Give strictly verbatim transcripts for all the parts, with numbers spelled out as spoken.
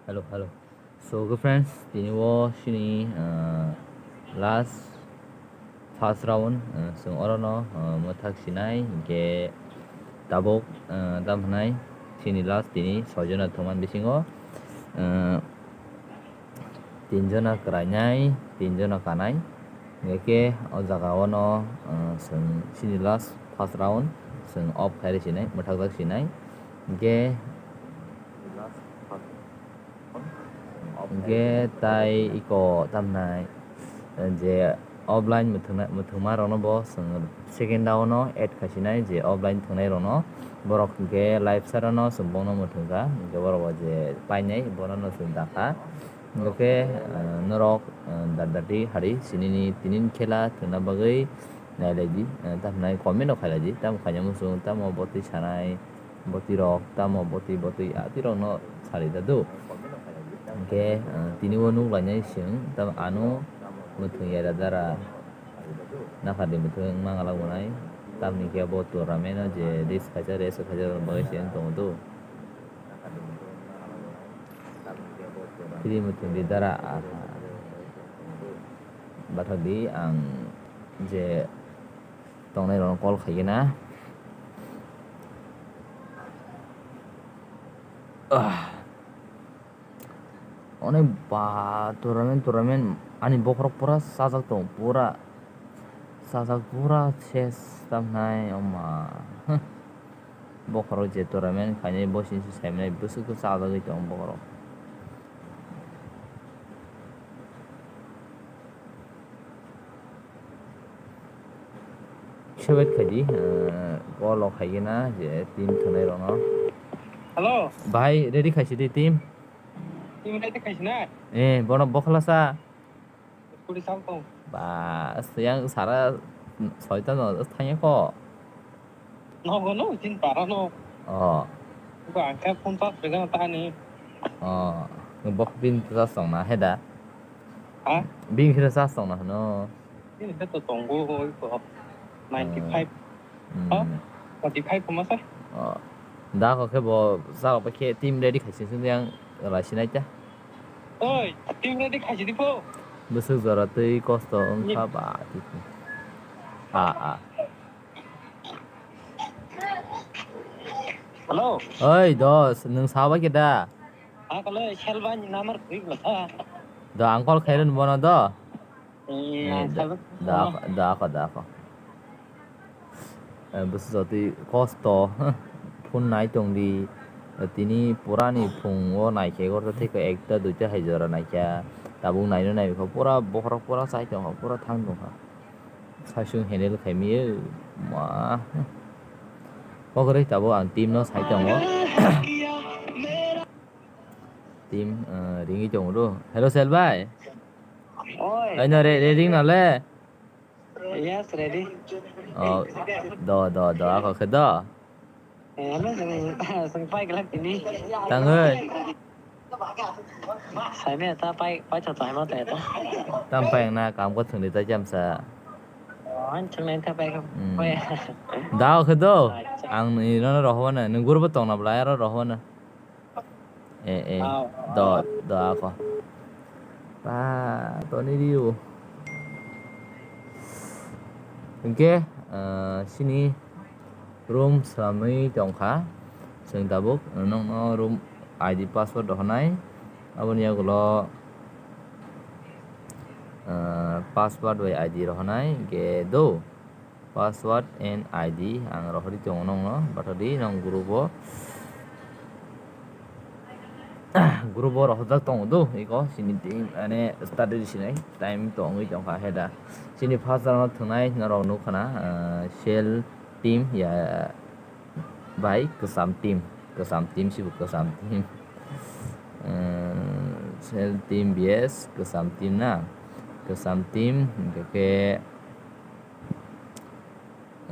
Hello, hello. So, good friends, tini o sini, uh, last first round, uh, chwng oro no, uh, mwthak sinai, hinkhe tabuk, uh, tam hwnai sini last tini soi jona thwngmani bisingo, uh, tin jona kwrainai, tin jona kanai. Hinkhe o jaga o no, uh, chwng sini last first round chwng off khai rw sinai, mwthakjak sinai. Hinkhe Hinkhe tai iko tamnai, je offline mwthwngna-, mwthwngma rokno bo chwng second round o add khaisinai, je offline thwngnai rokno borok hinkhe live sara no chwng bono mwthwngkha, hinkhe borok bo je painai bono no chwng dakha. Hinkhe, eh, norok, eh, dardati hari sinini tinin khela thwngna bagwi nailaidi, eh, tamnai comment rok khailaidi, tamo khaina muchung, tamo botwi sanai, botwi rok, tamo botwi, botwi, ah, twi rok no sari da do. Hinkhe, ah, tini o nuk lainai chwng, tam ano mwthwng yara dara nakhadi mwthwng mangalak bonai, tamni khe bo tournament o je risk khaijak, rest khaijak bagwi chwng tongo do. Tini mwthwng di dara, ah, bathak di ang je tongnai rokno call khaigena. Ah. Onek ba tournament, tournament ani bokhorok pura sajak tong, pura sajak, pura ses tamnai oma. Bokhorok je tournament khainai bo sini se saimanai bwswk khe chajagwi tong bokhorok. Sebet khaidi, eh, call o khaigena je team thwnai rokno. Hello. Bhai, ready khaisi di team? Team ready khaisi na? Eh, bono bokhlasa. Kuri sal tong. Ba, yang sara soita no thangya ko. Nogo no, tin para no. Oh. Ko angka phone charge bega ta ni. Oh, bok bin charge tong na heda. Ha? Bin khe charge tong na no. Ini khe to tongo, oi ko. Ninety five. Hmm. Ha? Forty five koma sa? Oh. Da ko khe bo sa ko khe team ready khaisi sung yang lai sinai ta. Oi, team ready khaisi di po. Bwswk jora twi kosto wngkha ba. A, a. Hello. Oi, dos, nwng sabai khe da? Ang kalo Selva ni number khoi bwla kha. Do ang call khairun bono do. Eh, eh, ang do, Selva. Do ako, do ako, do ako. Eh, bwswk jotwi kosto, phone nai tong di. Eh, tini purani phung o nai khe gorto thik ekta duita hai jora nai kha. Tabuk naino nai kha pura bokhorok pura chai tong kha, pura thang tong kha. Saisung handle khai miyo ma. Pokori tabuk ang team no sai tongo. Team, eh, ringwi tongo do. Hello, Sel bhai. Oi. Kaino re-, re-, ring no le? Yes, ready. Oh, do, do, do, ako khe do. Eh, hello, sing, sing pai kelak tini. Tangoi. Saime ta pai, pai cha chai ma ta ta. Tam pai na kam ko thung de ta jam sa. Oh, an chung nai ta pai ko. Hmm. Oi. Da ako khe do. Acha. Ang ni no rohona, nung guru bo tong na bla ro rohona. Eh, eh. Ah, do, ah. Do ako. Pa, toni riu. Hingke, eh, sini room slamwi tongkha. Chwng tabuk nokno room I D password rohonai. Aboni yagulo, eh, password bai I D rohonai. Hingke do. Password and I D ang rohorwi tongo nokno, bathodi nong group o, group o rohorjak tongo do, iko sini team ane study sinai time tongwi tongkha heda. Sini first round o thwngnai norok nukha na, ah, Sel team ya bai kwcham team, kwcham team sibo kwcham team. Ah, Sel team B S kwcham team na, kwcham team hingke khe,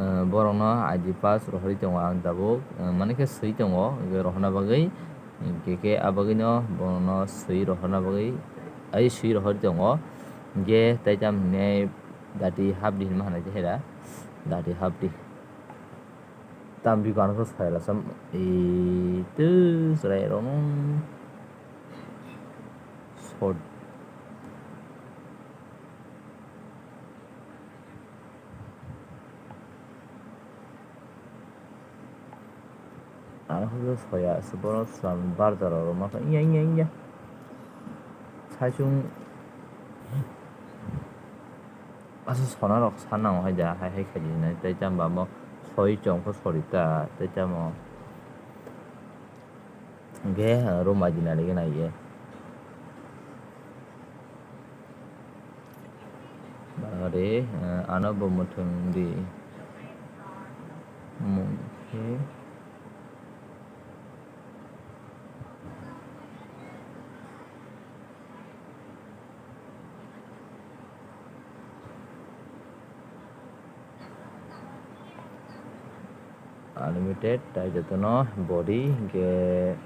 Ah, borokno I D pass rohorwi tongo ang tabuk, ah, mani khe swi tongo, hwnkhe rohorna bagwi, hwnkhe khe ah bagwino borokno swi rohorna bagwi, ai swi rohorwi tongo, hwnkhe tei tamo hinwi dati hapdi hinma hinwi khe da, dati hapdi. Tam bikano khe sai lasam, ee, tei chwrai rokno. Hot. Ang hwnkhe soya se borok chwla barja rok rwma kha wngya wngya wngya. Saichung asa sona rok sa nango hai da hai hai khaidi hinwi tei tamo ba mo soi chong khe sori ta tei tamo. Hingke, ah, room aidi nari gana ye. Bari, ah, ano bo muthung di. Mungke. Unlimited, tai jotono body hingke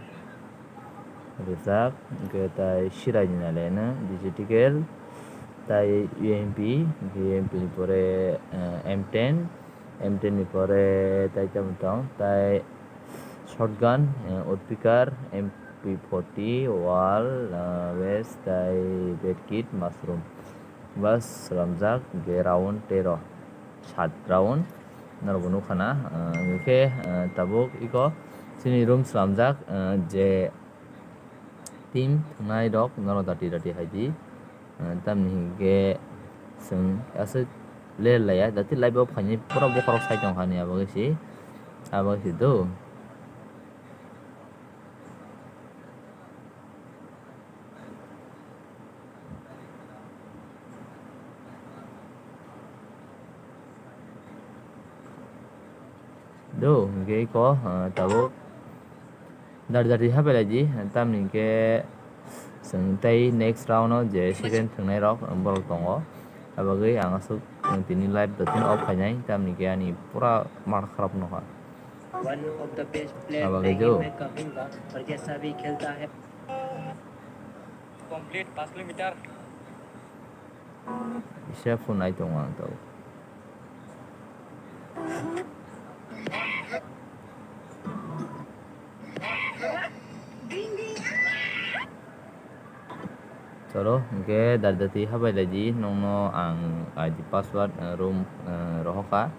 rijak, hingke tai sirai ni naleno, digital, tai U M P, hingke U M P ni pore, eh, M ten, M ten ni pore tai tamo tong, tai shotgun, eh, woodpecker, M P forty, wall, eh, vest, tai bed kit, mushroom. Bas swnamjak je round tero, sat round norokbo nukha na, ah, hingkhe, ah, tabuk iko chini room swnamjak, ah, je team thwngnai rok norok dati dati hai di, ah, tamni hinkhe chwng aswk ler laiya, dati live o phainai pura bokhorok sai tongkha ni abo khe se, abo khe se do. Do, hingke iko, ah, tabuk dari dari habai lai di, tamni hingke chwng tei next round o je second thwngnai rok, borok tongo. Abagwi ang aswk tini live dotino off khainai, tamni hingke ani pura matha kharap nokha. One of the best player Abagwi playing do. In my Kavinga, और जैसा भी खेलता है। Complete पाँच kilometre. Kisa phunai tongo ang tabuk. Chwlo, hingke dari dati habai lai di, nongno ang I D password, eh, room, eh, rohorkha.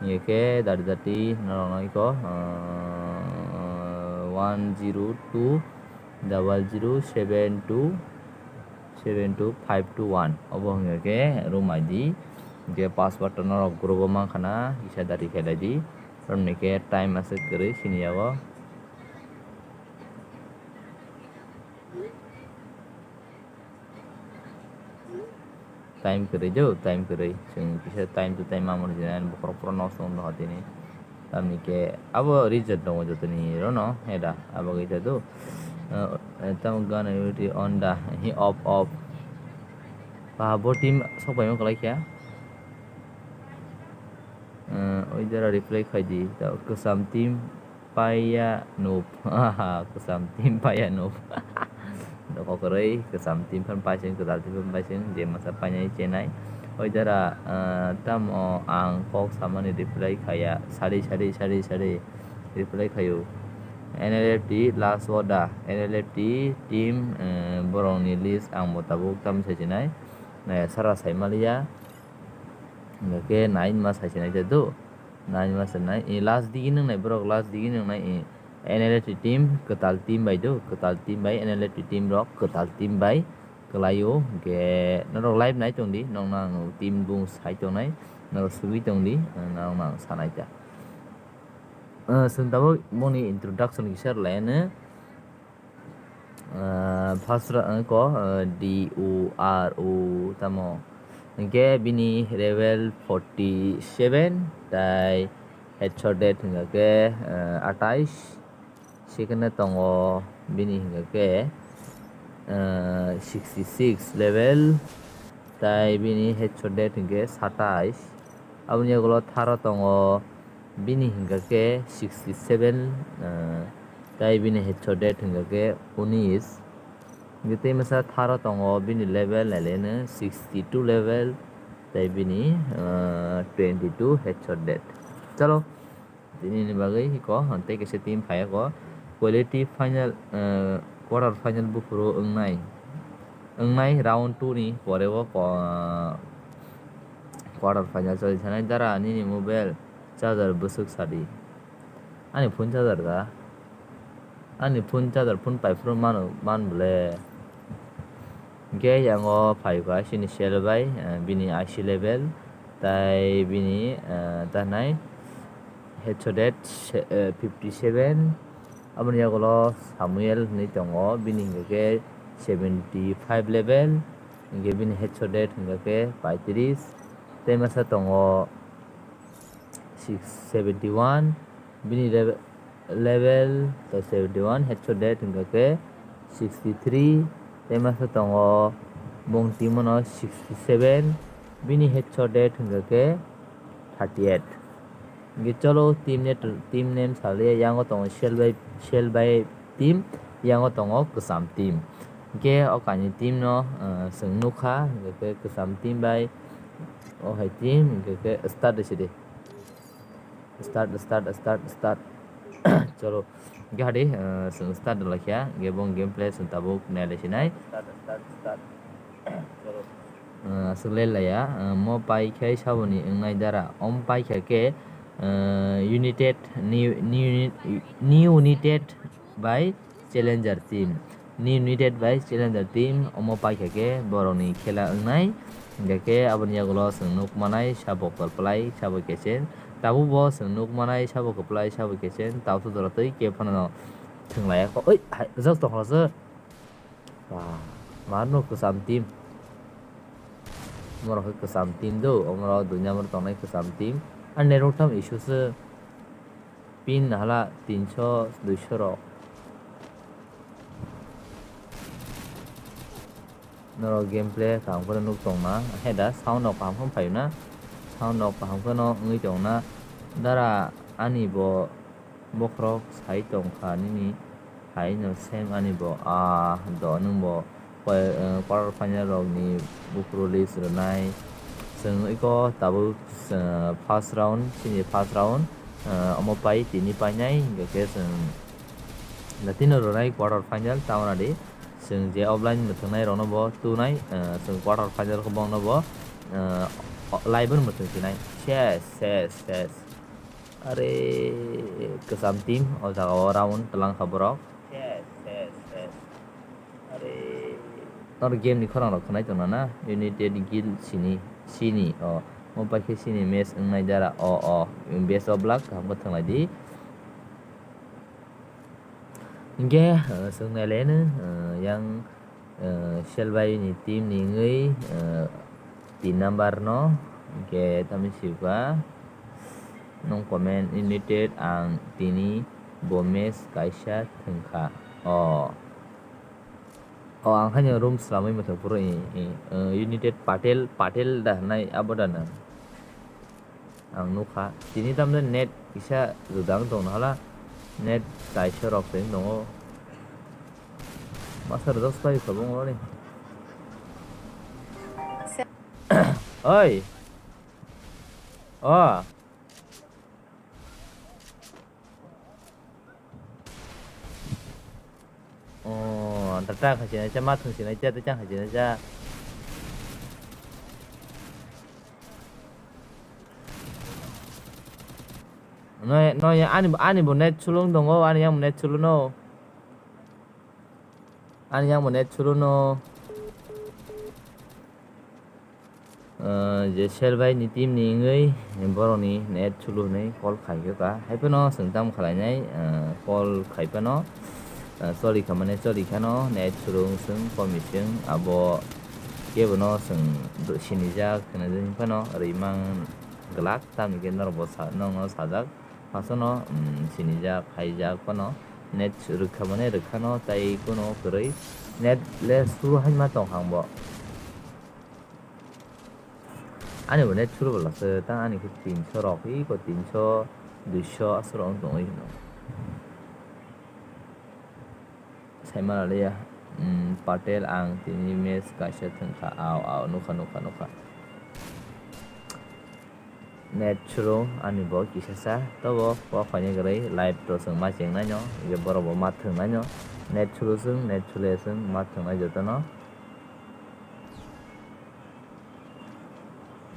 Hingke dari dati norokno iko, eh, one zero two double zero seven two seven two five two one. Obo hingke room I D, hingke password norok group o mankha na, kisa dari khe lai di. Romni khe time aswk kwrwi sini yago. Time kwrwi do, time kwrwi. Chwng kisa time to time mamani jani bokhorok phuru nosto wng tongkha tini. Tamni khe abo result tongo jotoni rono, heda, abo khe do. Eh, eh, tamo gana yuti onda, hi off, off. Ba bo team sok paima kwlai kha. Eh, oi jora reply khai di, ta kwcham team. Paya noob. Aha, kwcham team paya noob. Doko kwrwi, kwcham team phan paising, kwtal team phan paising, je masa painai chenai. Oi jora, ah, tamo ang kok samani reply khaya, sari, sari, sari, sari, reply khayo. N L F T last order, N L F T team, eh, borokni list ang bo tabuk tamo sai chenai. Naya sara sai maliya. Hingke nine ma sai chenai do. Nine ma se nai, e, last digi nung nai borok, last digi nung nai, e, N L F T team, kwtal team bai do, kwtal team bai, N L F T team rok, kwtal team bai, kwlai o, hingke norok live nai tong di, nokno ang team bung sai tong nai, norok sugui tong di, norok no ang sanai ta. Ah, chwng tabuk boni introduction kisa rwlai anw. Ah, first ra-, ko, ah, D U R O tamo. Hingke bini level forty seven, tai headshot rate hingka khe, ah, atais. Second tongo bini hingka khe, ah, sixty six level, tai bini headshot rate hingke satais. Aboni yagulo tharo tongo. Bini hingka khe sixty seven, ah, tai bini headshot rate hingka khe unis. Hingke tei masa tharo tongo, bini level naileno sixty two level, tai bini, ah, twenty two headshot rate. Chalo, tini ni bagwi hiko, tei kaisa team phaiya ko. Quality final, ah, quarter final buphuru wngnai. wngnai round two ni pore o ko-, quarter final choli sanai dara nini mobile charger bwswk sadi. Ani phone charger da. Ani phone charger phone pai phuru mano, man bole. Hingke yango phai kha chini sel bai, eh, bini I C level, tai bini, eh, tanai headshot rate se-, eh, fifty seven. Aboni yagulo Samuel hinui tongo, bini hingke seventy five level, hingke bini headshot rate hingke paitris. Tei masa tongo six seventy one, bini level, level to seventy one, headshot rate hingka khe sixty three, tei masa tongo bong timo no sixty seven, bini headshot rate hingka khe thirty eight. Hingke cholo team ne, team name saliya, yango tongo sel bai, sel bai team, yango tongo kwcham team. Hingke o kainwi team no, ah, chwng nukha, hingke khe kwcham team bai o hai team, hingke khe start de sidi. Start, start, start, start. Cholo. Hingke hadi, ah, chwng start de laikha, hingke bo gameplay chwng tabuk nailai sinai. Start, start, start. Cholo. Ah, aswk le laya, ah, mo pai khe saboni wngnai dara. Om pai kha khe, ah, United, New, New, New United by Challenger team. New United by Challenger team. Omo pai kha khe borokni khela wngnai. Hingkha khe aboni yagulo chwng nuk manai sabo kwplai, sabo kechen. Tabuk bo chwng nuk manai sabo kwplai, sabo kechen. Tabuk jora twi khe phano thwnglai kho. Oi, hai, jok tongkha se. Ba, marno kwcham team. Omorok khe kwcham team do, omorok dunya omorok tongnai kwcham team. Ani network tam issue se pin hala tinso, duiso rok. Norok gameplay kaham kheno nuk tongna, he da sound rok kaham kheno phaina, sound rok kaham kheno wngwi tongna. Dara ani bo bokhorok sai tongkha nini hai no same ani bo, ah, do nwng bo koi, eh, quarter final rok ni buphuru list rwnai. Chwng iko tabuk, eh, first round, chini first round, eh, omo pai tini painai, hingkha khe chwng datino rwnai quarter final, tamoni chwng je offline mwthwngnai rokno bo tunai, eh, chwng quarter final khe bongno bo, eh, live no mwthwng sinai. Ses, ses, ses. Are, kwcham team o jaga o round twlang kha borok. Yes, yes, yes. Are. Oro game ni khorang rok khwnai tongna na? United Guild sini, sini o. Mo pai khe sini match wngnai dara o, o. Best of luck, kaham khe thwnglai di. Hingke, eh, chwng nailai no, eh, yang, eh, Selbai ni team ni wngwi, eh, tin number no, hingke tamni sibukha, nung comment United ang tini bo match kaisa thwngkha. O. O, ang haino room swlamwi mwthang phuru, i, i, eh, United Patel, Patel da hwnai abo da na? Ang nukha. Tini tamde net kisa judang tong hala. Net kaisa rok se tongo. Masa rwjak slai kha bongoroni. Oi. O. Oh, data kha sinai cha, ma thung sinai cha, tei chang kha sinai cha. Noi, noi, ani, ani bo net sulung tongo, ani yang net suluno. Ani yang bo net suluno. Ah, je Selbai ni team ni wngwi borokni net sulu hwnwi call khaikha. Haiphano chwng tamo khlainai, ah, call khaiphano, ah, choli kha mane choli khano net sulu wng chwng komi chwng abo kebono chwng sinijak hwnwi phano rwimang glak, tamni khe norokbo sa-, nokno sajak. Fasono, mm, sinijak, haijak phano net rwkha mane rwkhano tai kuno kwrwi net le suru haima tongkha ang bo. Ani bo net suru bwlasa ta ani khe tinso rok iko tinso duiso aswk rok wng tongwi hino. Saimano liya, mm, Patel ang tini match kaisa thwngkha, aw, aw, nukha, nukha, nukha. Net suru ani bo kisa sa, tobo bo khaini kwrwi live to chwng ma chengnaino, je borok bo ma thwngnaino. Net suru chwng, net sule chwng ma thwngnai jotono.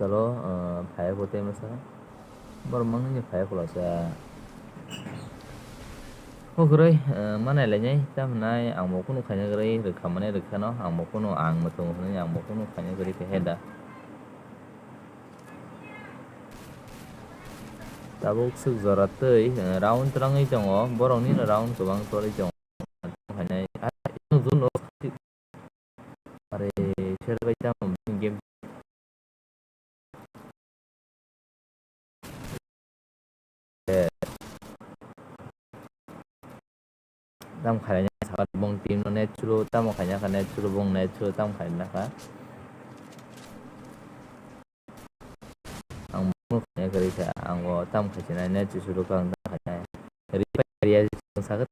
Chalo, ah, phai ko tei masa. Bor mangni phai ko lasa. Ho gurui, ah, manai lainai, tam hinai, ang bo kunu khaina gurui, rwkha mani rwkha no, ang bo kunu ang muthung hinui, ang bo kunu khaina gurui khe heda. Tabuk swk jora twi, eh, round twlangwi tongo, borokni no round kwbang twlwi tongo. Are, sir bai tamo game. Tam khaina sakha bong team no net suru, tamo khaina kha net suru, bong net suru, tam khaina kha. Ang bong khaina kwrwi kha, ang o tam khaisina net suru kha, ang tam khaina. Repair ya sakha.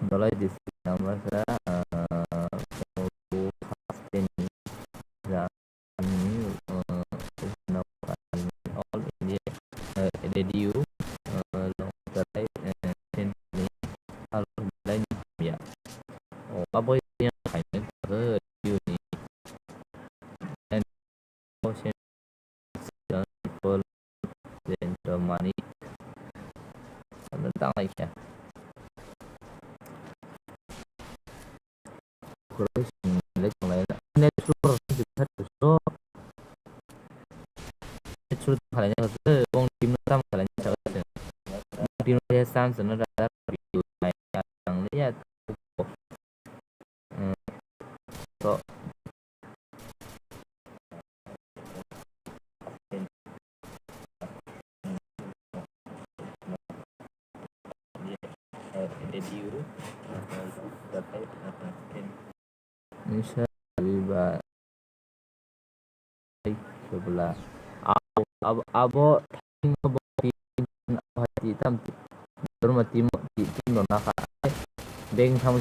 Dolai district number sa, ah, all India, eh, radio, eh, long tarai, eh, senteni, along belai ni hamya. O, abo yang khaina khe radio ni, and Ocean, People, Jento Manik, ano tanglai khe. Khoroknwi chwng le tonglai na. Net suru borok ni jesa suru. Net suru tamo khalai na se, bong team no tamo khalai na se. Bong team no he sam se no da da video nai ang le ya. Hmm. To. Nisa ba kebla. Abo, abo, abo, ti tam ti, dorma timo ti, tim no nakha. Beng tham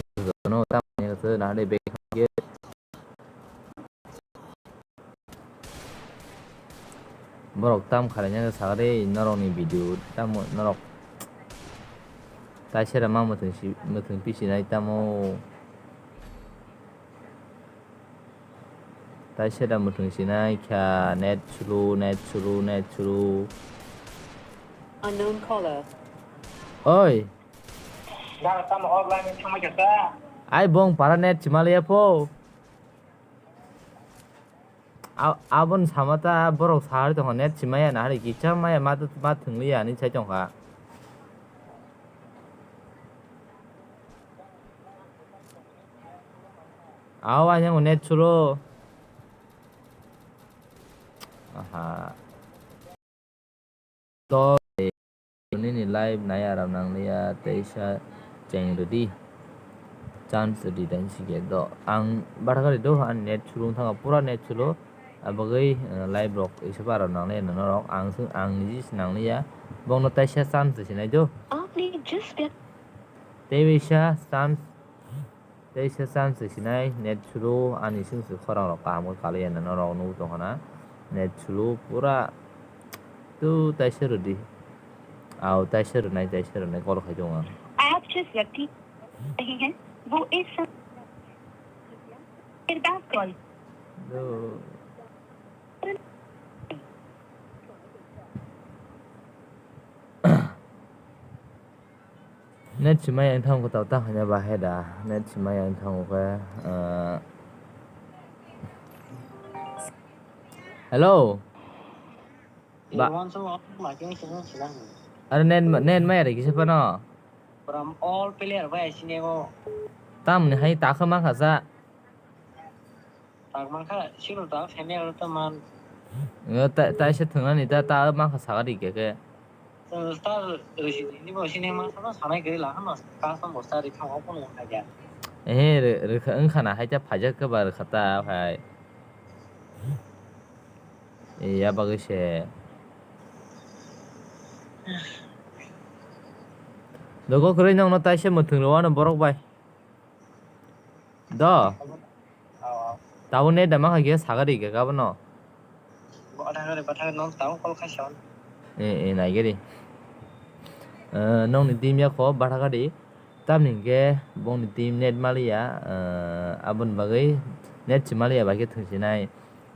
no tam ne se na de beng ke. Borok tam khalai nang sakha de norok ni video tamo norok tai sera ma muthung si muthung pisi nai tamo tai sera muthung si nai kha net sulu net sulu net sulu. Unknown caller. Oi. Dara tamo offline thangma kha sa. Ai bong para net chimaliya pho. A-, aboni sama ta borok sari tongkha, net simaya na hari kicha maya ma, ma thwngliya hinwi sai tongkha. Aw, ani net sulo. Aha. To nini live nai aram nang liya, teisa cheng rwdi. Chance rwdi dan sike do. Ang bathakari do, ani net sulu thanga, pura net sulu. Abagwi, eh, live rok isa aram nang liya norok. Ang sung, ang niji se nang liya. Bongno teisa chance sinai do. Apni jis pya- Tei bisa chance, tei se chance sinai net sulu ani sung se khorang rok kaham khe kaliya na norok nugwi tongkha na net sulu pura tu taisa rwdi. Au taisa rwnai, taisa rwnai call khai tongo ang. आप जिस व्यक्ति रहे हैं, वो इस समय फिर back call. Do. Net simai ang thango tau ta hanya bahai da. Net simai ang thango khe, eh, hello. Ba- Are net, net mai are kisa pano. From all player bai sini go. Tamni hai ta khe ma kha sa. Tak mankha, sino ta family aro ta man. Yo, ta, ta se thwngnani ta, ta mankha saga di khe khe. Star risi ni bo sini ma sama sanai gari la hano custom bo star ri thang opo no kha ya. Eh, re, re, wngkha na hai ta phajak khe ba rwkha ta hai. Eh, ya bagwi se. Dogo kwrwi nokno taisa mwthwng rw ano borok bai. Do. Tabuk net da makha khe saga di khe abono. Bathakari, bathakari, nong tabuk call khaisa. Eh, eh, naigari. Eh, nongni team yakho bathakari. Tamni hwnkhe bongni team net maliya, eh, aboni bagwi net se maliya bai khe thwngsinai.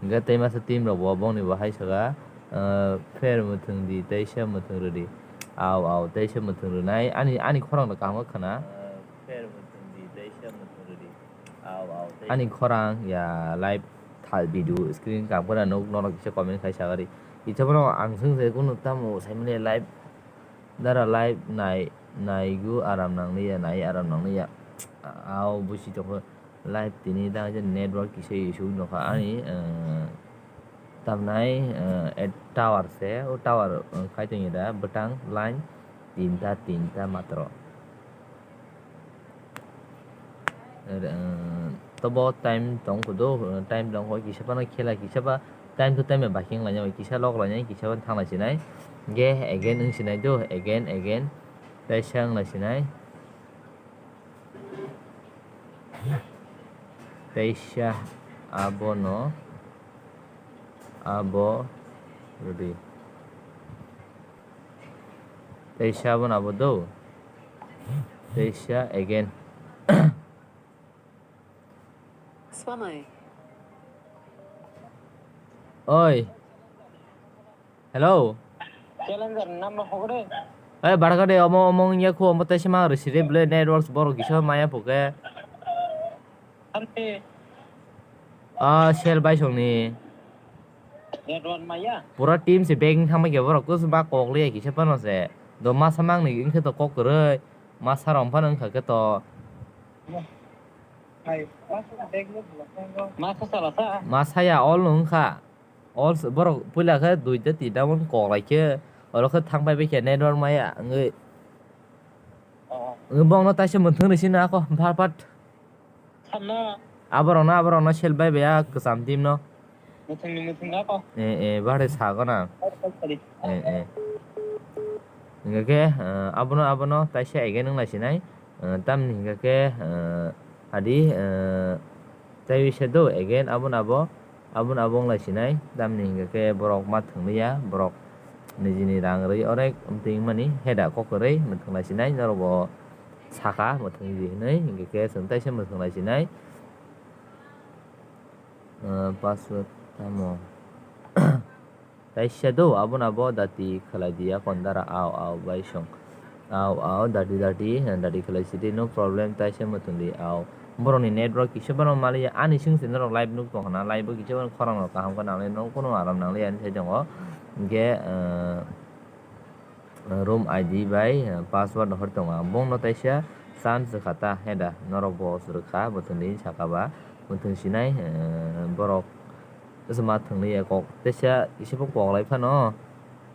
Hingkhe tei masa team rok bo bongni bo hai saka, ah, fair mwthwng di tei se mwthwng rwdi. Au, au, tei se mwthwng rwnai. Ani, ani khorang no kaham khe khna. Ani khorang ya live thal video screen kaham khna nuk norok kisa comment khai sagari. Kisa bono ang swng se kunu tamo saimani live dara live nai, naigu aram nangli ya, nai aram nangli ya. Au busi tongkho. Live tini da je network kisa issue nokha ani, eh, tamnai, eh, tower se, o tower, eh, khai tong da bwtang line tinta, tinta matro. Er, eh, tobo time tong kudo, eh, time tong kho kisa phano khela kisa ba time to time ba king lainai, kisa lok lainai, kisa phano thang lai sinai. Ge again wng sinai do, again, again. Tai sang lai sinai. Teisa abono abo rwdi. Teisa abono abo do. Teisa again. Swamai. Oi. Hello. Challenger number hogre. Eh, barga de omo, omo wngya khu, omo tei sima risi de ble networks borok kisa maya phuke. Ante. Ah, sel bai songni. Network maya. Pura team se bag thangma khe borok kus ba kok le kisa pano se. Do masa mang ni wngkhe to kok kwrwi. Masa rom phano wngkha khe to. Hai, masa bag no. Masa sala sa. Masa ya all no wngkha. All s-, borok puila khe duita tinta mon kok lai khe, oro khe thang pai bai khe network maya wngwi. Oh. Wngwi bongno taisa mwthwng risi na ako, phat phat. Samno. Aborokno, aborokno sel bai bai a kwcham team no. Mwthwngni mwthwng ako. Eh, eh, bahai sago na. Oh, oh, sorry. Eh, eh. Hingkha khe, eh, abono, abono taisa again wng lai sinai. Eh, tamni hingkha khe, eh, adi, eh, tei bisa do again abono abo, abono abo wng lai sinai. Tamni hingkha khe borok ma thwng liya, borok nijini rang rwi orek wngtwi wngmani heda kok kwrwi mwthwng lai sinai. Norok bo saka mwthwng di hinwi, hingkha khe chwng taisa mwthwng lai sinai. Eh, password tamo? Taisa do, abono abo dati khlai di, yakon dara, au, au, bai song. Au, au, dati, dati, eh, dati khlai sidi, no problem, taisa mwthwng di, au. Borokni network kisa bono maliya, ani sing se norok live nuk tong khna, live o kisa bono khorang rok kaham khe nanglai, no kono aram nanglai, ani sai tongo. Hingkhe, eh, room I D bai, eh, password hor tongo. Bongno taisa chance rwkha ta, heda norok bo rwkha, mwthwng di saka ba, mwthwng sinai, eh, borok. Tesa ma thwngwi ya kok. Tesa isi bo kok lai phano.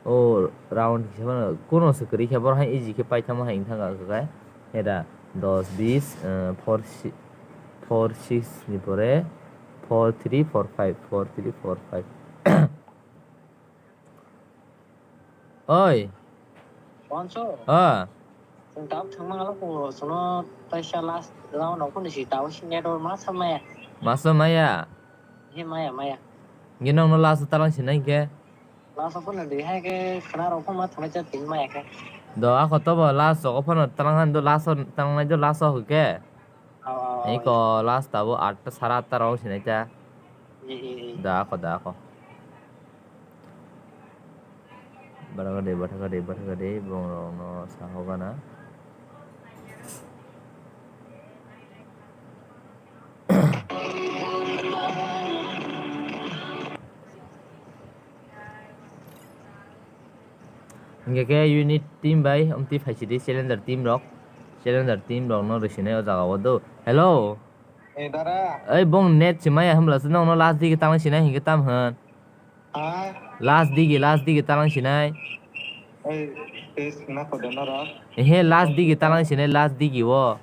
O round kisa phano kuno se kwrwi khe, borok hai easy khe paithamo hai wngkha khe. Heda dos bis, eh, four si-, four six ni pore four three four five, four three four five. Oi. Bonso. Ah. Chwng tabuk thwngma ngalak ko, chwngno taisa last round rok phano si tabuk si network ma sa maya. Ma sa maya? He maya, maya. Ngi nongno last o talang sinai khe? Last o phano di hai khe khwna rok phano ma thangna cha tin maya khe. Do ako to bo last o phano talang han do last o talang nai do last o khe. Aw, aw, aw. Iko last tabuk atta, sara atta rok sinai ta. Eh, eh, eh. Da ako, da ako. Bathakade, bathakade, bathakade, bongrokno sahogana. Hingke khe unit team bai omtwi phaisidi challenger team rok. Challenger team rokno rwsinai o jaga o do. Hello. Eh, dara. Ei, bong net se maya hwnbwla se nokno last digi talang sinai hingke tam hwn. Ha? Last digi, last digi talang sinai. Ei, tei sina kodo norok. Ehe, last digi talang sinai, last digi o.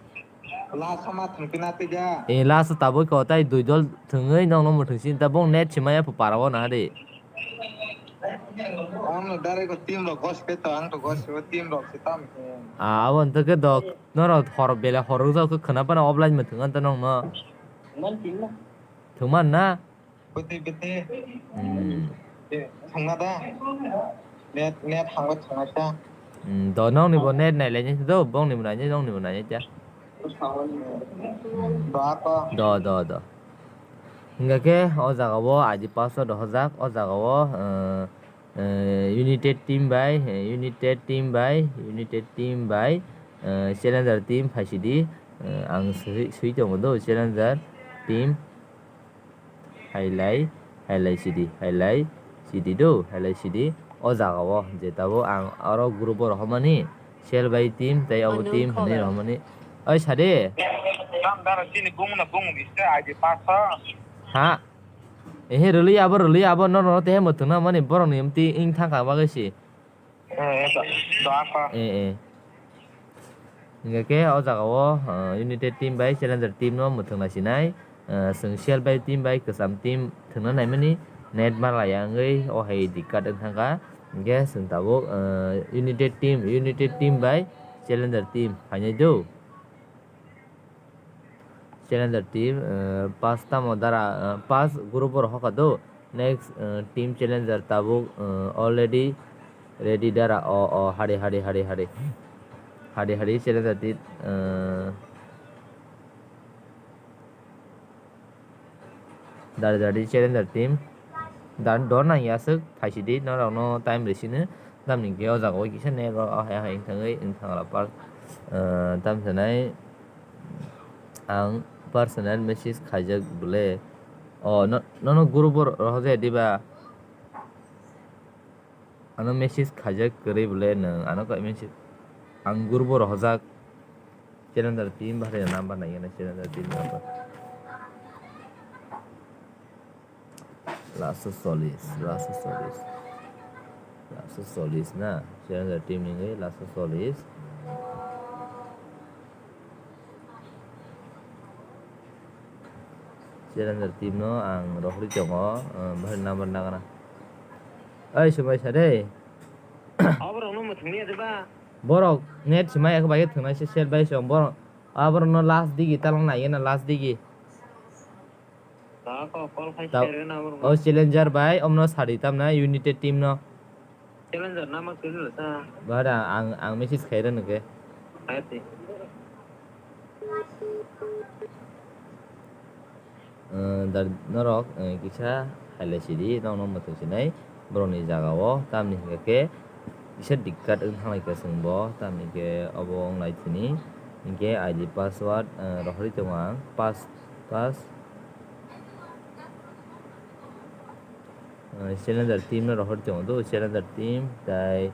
Last o ma thwngpina twi ja. Eh, last o tabuk ko tai dui dol thwngwi nokno mwthwng sin ta bong net se maya phu para o na de. Ang no direct o team rok gos pe to, ang to gos o team rok se tam. Ah, abo nto ke dok norok hor bele hor rok jok khwna pana offline mwthwng an ta nokno. Thwngman na? Bwtwi, bwtwi. Hmm. Eh, thangna da? Net, net hangba thangna ta? Hmm, do nokni bo net nai lai do, bongni bo nai, nokni bo nai ta. Do ako. Do, do, do. Hingga khe o jaga o I D password rohorjak, o jaga o, eh, eh, United team bai, eh, United team bai, United team bai, eh, challenger team phaisidi, eh, ang swi, swi tongo do, challenger team. Hailai, hailai sidi, hailai sidi do, hailai sidi. O jaga o je tabuk ang oro group o rohormani, sel bai team tei abo team hinwi rohormani. Oi sade. Tam dara chini bung na bung biste aji paso. Ha? Ehe rwli abo, rwli abo, no, no, no, tehe mwthwng na mani borok ni mti ing thang kha bagwi si. Eh, eh, do, do, ako. Eh, eh. Hingke khe o jaga o, eh, United team bai challenger team no mwthwng nai sinai, eh, chwng sel bai team bai kwcham team thwngna naimani net ma laya wngwi o hai di cut wng thang kha. Hingke chwng tabuk, eh, United team, United team bai challenger team phainai do. Challenger team, eh, pass tamo dara, eh, pass group o rohor kha do. Next, eh, team challenger tabuk, eh, already ready dara. O, o, hari, hari, hari, hari. Hari, hari challenger team, eh, Dari dari challenger team. Dan dor nang ya aswk phaisidi norokno time rwsino. Tamni khe o jaga o kisa net rok ahai ahai wng thangwi wng thangla par, eh, tam sanai ang personal message khaijak bole. O no, nono group o rohorjaya diba? Ano message khaijak kwrwi bole nwng ano kok message ang group o rohorjak. Challenger team bahai number nai gana challenger team number. Last o solis, last o solis. Last o solis na challenger team ni last o solis. Challenger team no ang rohorwi tongo, eh, bahai number nagana. Oi, swmai sa de. Aborok no mwthangya de ba? Borok net swmai yak bai thwngnai se sel bai song borok. Aborok no last digi talang nai na last digi. Ta ko call khai Ta-, share na aborok. O challenger bai omno sadi tamna United team no. Challenger nama kwrwino ta. Bahada ang, ang message khaira nungkhe. Hai te. Eh, dar-, norok, eh, kisa hailai sidi, nokno mwthang sinai, borokni jaga o, tamni hingka khe, kisa dikkat wng thang lai kha chwng bo, tamni khe obo wng lai thini, hinkhe I D password, eh, rohorwi tongo ang, pass, pass. Eh, challenger team no rohor tongo do, challenger team, tai,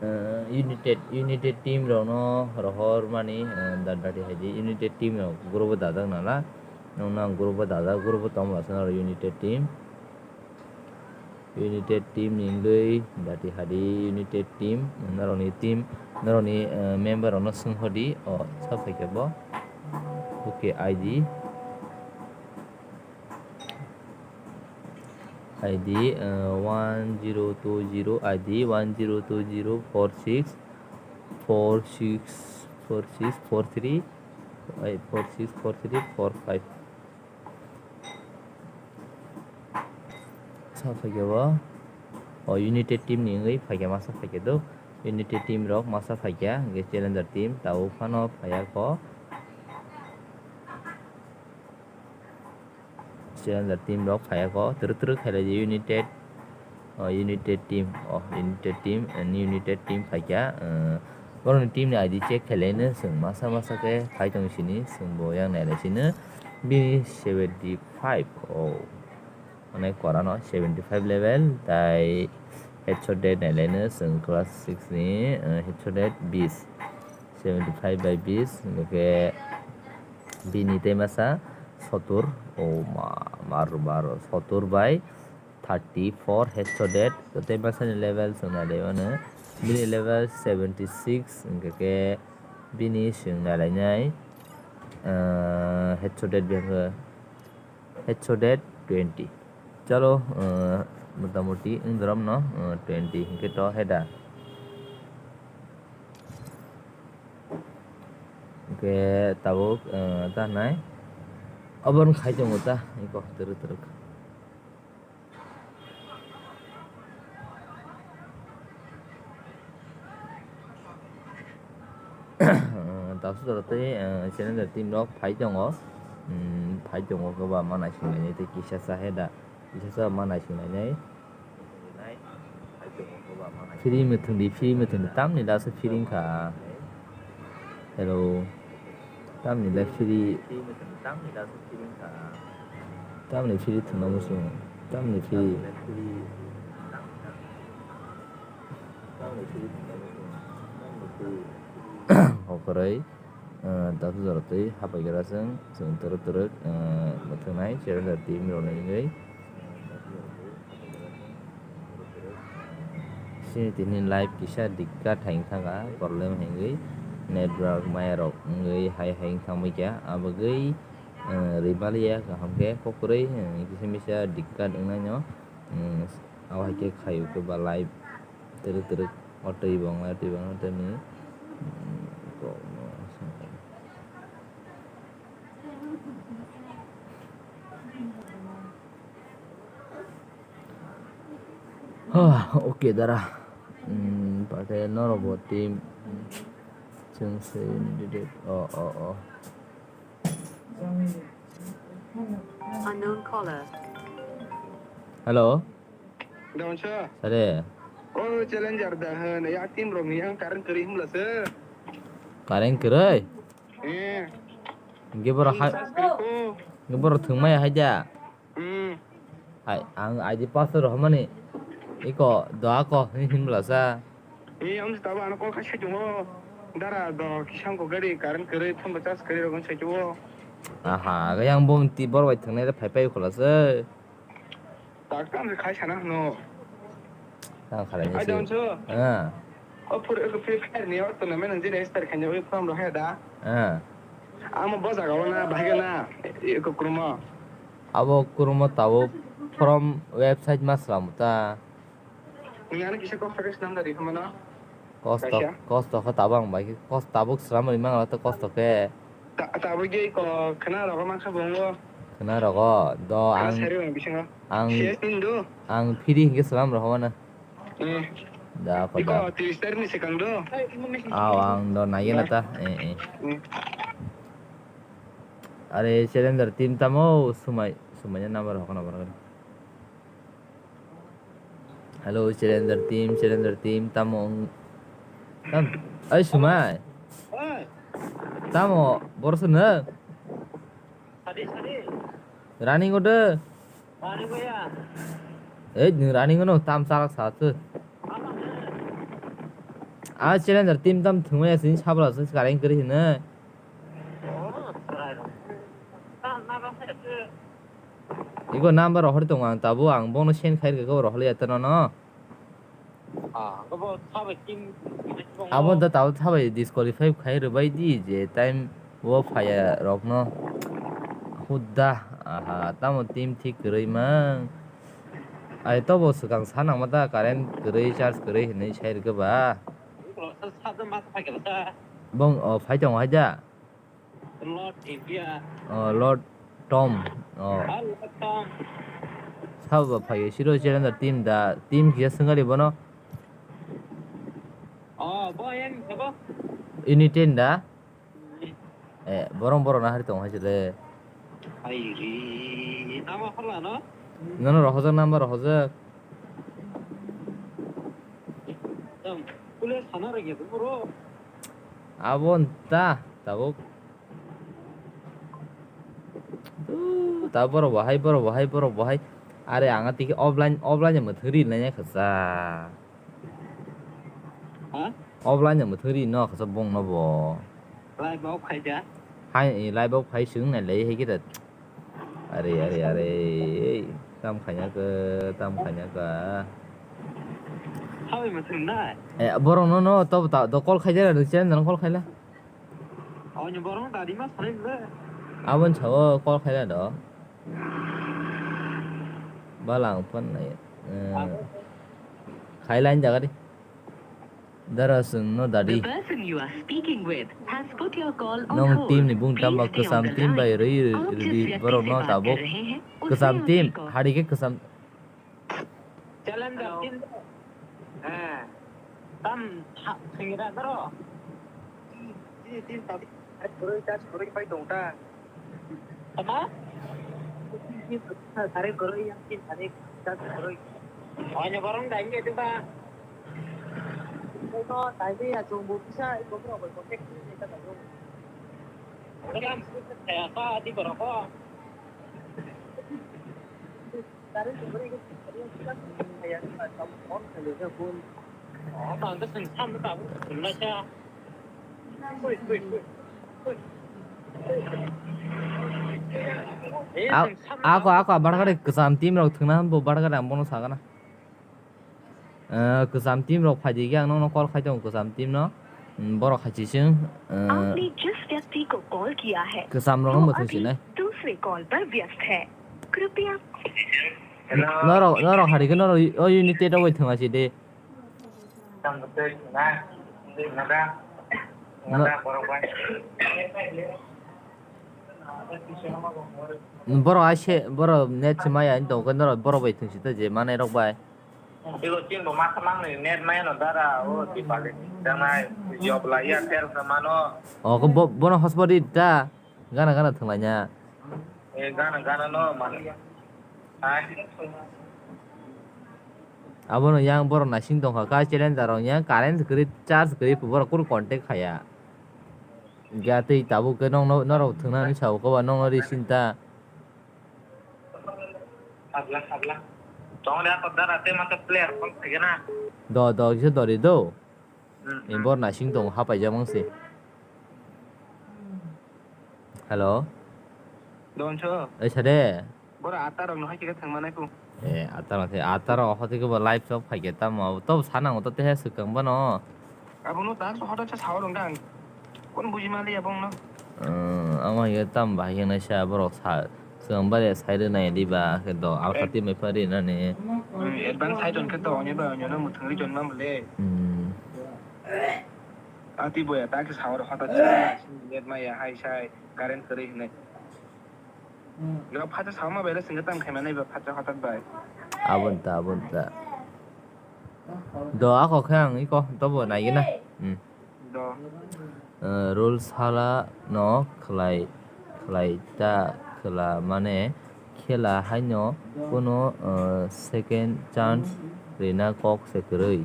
eh, United, United team rok no rohor mani, eh, da-, dati hai di, United team rok group o dajak nala, nong nang group o dajak, group o tongma sano United team. United team ni wngwi dati hadi United team, norokni team, norokni, eh, member rokno swng hodi, o sa phaikha bo. Okay, I D. I D, eh, one zero two zero, I D one zero two zero four six four six four six four three, eh, four six four three four five. Sa phaikha bo. O United team ni wngwi phaikha, masa phaikha do. United team rok masa phaikha, hwnkhe Challenger team tabuk phano phaiya kho. Challenger team rok phaiya kho, twrwk twrwk khailai di United, o United team, o United team, ani United team phaikha, eh, borokni team ni I D check khailaino chwng masa masa khe phai tong sini, chwng bo yang nailai sino, bini seventy five, o, onek korano seventy five level, tai headshot rate nailaino chwng class six ni, eh, headshot rate bis, seventy five by bis, hwnkhe bini tei masa sotur, o ma, mar, mar, sotur by thirty four headshot rate, tei masa ni level chwng nailai mano, bini level seventy six, hwnkhe khe bini chwng nailainai, ah, headshot rate biyang khe headshot rate twenty. Chalo, ah, motamoti wngdoromno, ah, twenty hwnkhe to heda. Hwnkhe tabuk, eh, ta nai. Obo wng khai tongo ta, iko twrwk twrwk. Eh, tabuk jora tei, eh, Challenger team rok phai tongo. Hmm, phai tongo, kwbangma naisinglainai tei kisa sa he da. Kisa sa ma naisinglainai. Free mwthwng di, free mwthwng di. Tamni da se free wngkha. Hello. Tamni da free. Tamni free thwngna muchung. Tamni free. Okoroi. Ah, tabuk jora twi hapai gra chwng, chwng twrwk twrwk, ah, mwthwngnai Challenger team rokni wngwi. Chini tini live kisa dikkat hai wngkha, problem hai wngwi network maya rok wngwi hai hai wngthang baikha, abagwi, ah, rwmaliya kaham khe kokrwi, ah, kisa misa dikkat wngnaino, ah, abo hai khe khaio khe ba live. Twrwk twrwk o twi bong lai twi bong lai tei ni. Hah, okay dara. Hmm, pakai norok bo team. Chwng se o o o. Unknown caller. Hello. Dawansa. Sare. O Challenger da hwn, ya team rok ni yang current kwrwi hwnla se. Current kwrwi? Eh. Hwnkhe borok hai, hwnkhe borok thwngmaya hai da? Hmm. Hai, ang I D password rohormani. Iko, doa ko, hwnwi hwnbwla sa. Eh, ang tabo ano call khai sai tongo. Dara do, kisam ko gari current kwrwi, phone bo charge kwrwi rok sai tongo. Aha, yang bong ti borok bai thwngnai phai phai khwla se. Tak tam khai sana no. Tang khalai ni. Ai, se. Don so. Ah. O phur, o Free Fire ni o tournament ang jini expert khanya o form rok haya da. Ah. Amo bo jaga o na bahai na, eko kurmo. Abo kurmo tabo form website ma slam ta. Ni ano kisa kok focus nam dari khamana. Kosto, kaisa. Kosto khe tabang bai khe, kos-, tabuk sram ri mangala tei kosto khe. Ta-, tabuk ge ko khna rogo mangsa bongo. Khna rogo, do khna ang, sari bang bisingo. Ang, C S ni do. Ang free hingke sram rogo na. Eh. Da ko iko da. Tris tarik ni sekang do. Aw, ang do nai na ta. Eh, eh. Hmm. Are, Challenger team tamo sumai, sumai na number hokna borok. Hello, Challenger team, Challenger team, tamo wng-, tam-, ai, Sumai. Oi. Tamo, borok se nwng? Sadi, sadi. Running o de. Running o ya. Ei, nwng running o no, tam salak sa se. Ama se. A Challenger team tam thwngmaya sini sabla se kareng kwrwi hino. Oh, serai rok. Tam na ba se. Iko Bo number rohor tongo ang tabuk, ang bono send khai rwkha, rohorliya ta nono. Ah, bo sabai team. Abo da tabuk sabai disqualify khai rwbai di je time o phaiya rokno. Hudda, aha, tamo team thik kwrwi mang. Ai tobo swkang sa nangma da current kwrwi, charge kwrwi hinwi sai rwkha ba. Bong, o, phai tongo hai da. Lord India. Oh, Lord Tom. Oh. Ah, Lord Tom. Sabo ba phai siro challenger team da, team kisa swngali bono. Oh, bo yang sabo. Ini ten da. Eh, borong borong na hari tong hai chile. Ai ri, nama phala no? Nono rohojak number rohojak. Tam, pule sana rege bro. Abo ta, tabuk. Duh, ta borok bahai, borok bahai, borok bahai. Are ang tiki offline, offline ya mwthang ri nanya khasa. Ha? Offline ya mwthang ri no khasa bong no bo. Live off khai ja. Hai, live off khai sung na lei hai kita. Are, are, are. Tam khanya ka, tam khanya ka. Hawi mwthang na. Eh, borok no, no, to, to, to call khai ja, call khai la. Aboni borok dadi ma sanai le. Aboni sao call khaila do. Bala ang phone nai. Eh, khaila ang jaga di. Dara sung no dadi. The person you are speaking with has put your call on hold. Nong team ni bung tamba kwsam team bai rwi rwi borok no tabuk. Kwsam team, hari ke kwsam. Challenger team. Eh. Tam tha-, thingira daro. Team, team, team, tadi. Koroi, tas koroi pai tong ta. Apa? Team, team, tari koroi, yang team, tari, tas koroi. Oh, nyo borong dai nge tu ba. Ito, tadi ya, chung bu bisa, iko bro, bai kontak ni, ito, ito. Ito, kayak apa, di borong ko? Ako, ako, bargari kwcham team rok thwngna hwn bo bargari ang bono sagana. Eh, kwcham team rok phaidi khe ang nokno call khai tongo kwcham team no. Hmm, borok hai chising, eh, आपने जिस व्यक्ति को कॉल किया है, kwcham rok वो no bo thung अभी sinai. दूसरे कॉल पर व्यस्त है। कृपया Hello. Norok, norok hari khe norok o unit tei rok bai thwng asi de. Tamo tei na, na da, na da borok bai. Borok ai se, borok net se maya ani tong khe norok borok bai thwng si ta je manai rok bai. Ego chin bo masa mang ni net maya no dara o Dipali janai job la ya tel sa mano. O ko bo, bono hotspot di ta. Gana gana thwnglaina. Eh, gana gana no mano. Hai. Abono yang borok naising tongkha, ka challenger rok yang current kwrwi charge kwrwi borok kunu contact khaya. Ga tei tabuk khe nokno norok thwngna hinwi sao koba nokno ri sinta. Habla habla. Tong le ako dara te masa player kok thige na. Do do kisa dori do. Hmm, hmm. Ni bor naising tong hapai jamang se. Hello. Donso. Ai sade. Bora atar rok no hai khe thang manai ku. Eh, atar rok, atar rok hoti ke bo live shop khai ke tamo. To sana ngo to te swkang bano. Abono tak so hoda cha sao rong dang. Kon buji mali abong no. Eh, ama ye tam ba ye na sha borok sa. Swkang bare sai re nai di ba ke do alkha ti mai pari na ne. Hmm, advance sai don ke to onye ba onye no muthung ri jon ma mule. Hmm. Ati boya tak sao rok hoda cha. Net ma ya hai sai current kwrwi hinai. Yo phacha sama bele singa tam khaima nai ba phacha hotak bai. Abon ta, abon ta. Do ako khe ang iko tobo nai gina. Hmm. Do. Eh, rules hala no khlai, khlai ta khwla mane khela haino kuno, eh, second chance rina kok se kwrwi.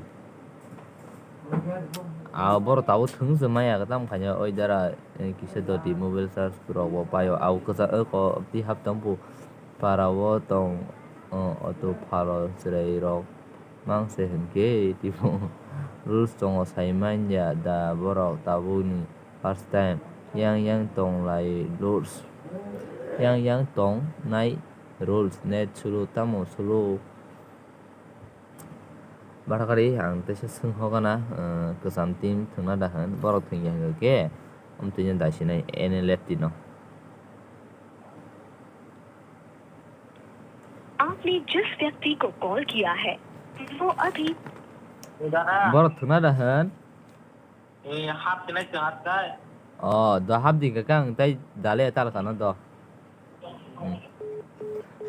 Ah, borok tabuk thwng se maya, tam khaina, oi dara, eh, kisa doti mobile charge rok bo paio, au kwchak, eh, ko, twi hap tong bu, para o tong, eh, auto pharo chwrai rok mang se hwnkhe, tipo, rules tongo sai manya da borok tabukni first time, yang yang tong lai rules, yang yang tong nai. rules, net sulu, tamo sulu. Bathakari ang teisa swng hokana, eh, kwcham team thwngna da hwn, borok thwngya hwnkhe, amtwino daisinai N L F T no. आपने जिस व्यक्ति को कॉल किया है, वो अभी Borok thwngna da hwn. Eh, hap sinai se hap dai. Oh, do hap di kakang, tai dale tal kana do. Hmm.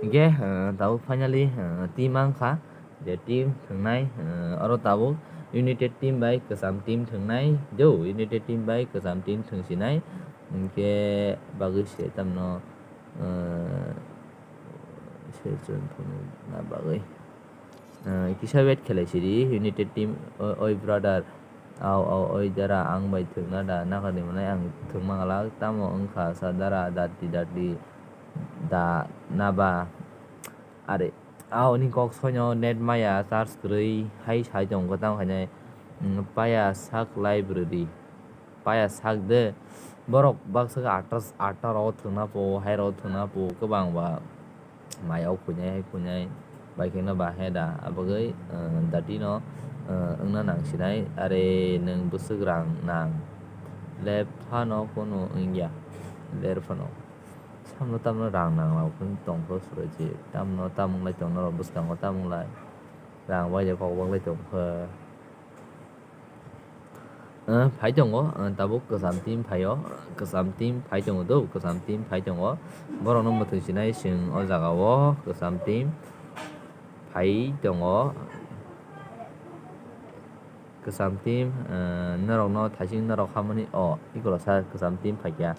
Hingke, eh, tabuk finally, eh, team ang kha. Je team thwngnai, eh, oro tabuk united team bai kwcham team thwngnai. Jo, united team bai kwcham team thwngsinai. Hingke bagwi se tamno, eh, se chwng phunukna bagwi. Eh, kisa wait khelai sidi, united team, o-, oi brother, au, au, oi dara, ang bai thwngna da, nakarni mwnai ang thwngma glak, tamo wngkha sa dara, dati, dati, da, naba, are, aoni kok soino net maya, charge kwrwi, hai sai tongo, tamo khainai, mm, paya sak library. Paya sak de, borok baksa khe atta, atta rogo thwngna po, hai rogo thwngna po, kwbang ba mai o khuinai, hai khuinai, bai kheno ba he da, abagwi, eh, dati no, eh, wngna nang sinai, are nwng bwswk rang nang, lep phano kunu wngya, ler phano, samno tamno rang nang rok tong kho, suro je tamno tam wng lai tong norok bwskango, tam wng lai rang bai de kok bak lai tong kho. Eh, phai tongo, eh, tabuk kwcham team phaio, kwcham team phai tongo do, kwcham team phai tongo. Borokno mwthang sinai chwng o jaga o kwcham team phai tongo. Kwcham team, eh, norokno thaiching norok hamani o, iko sa kwcham team phaikha.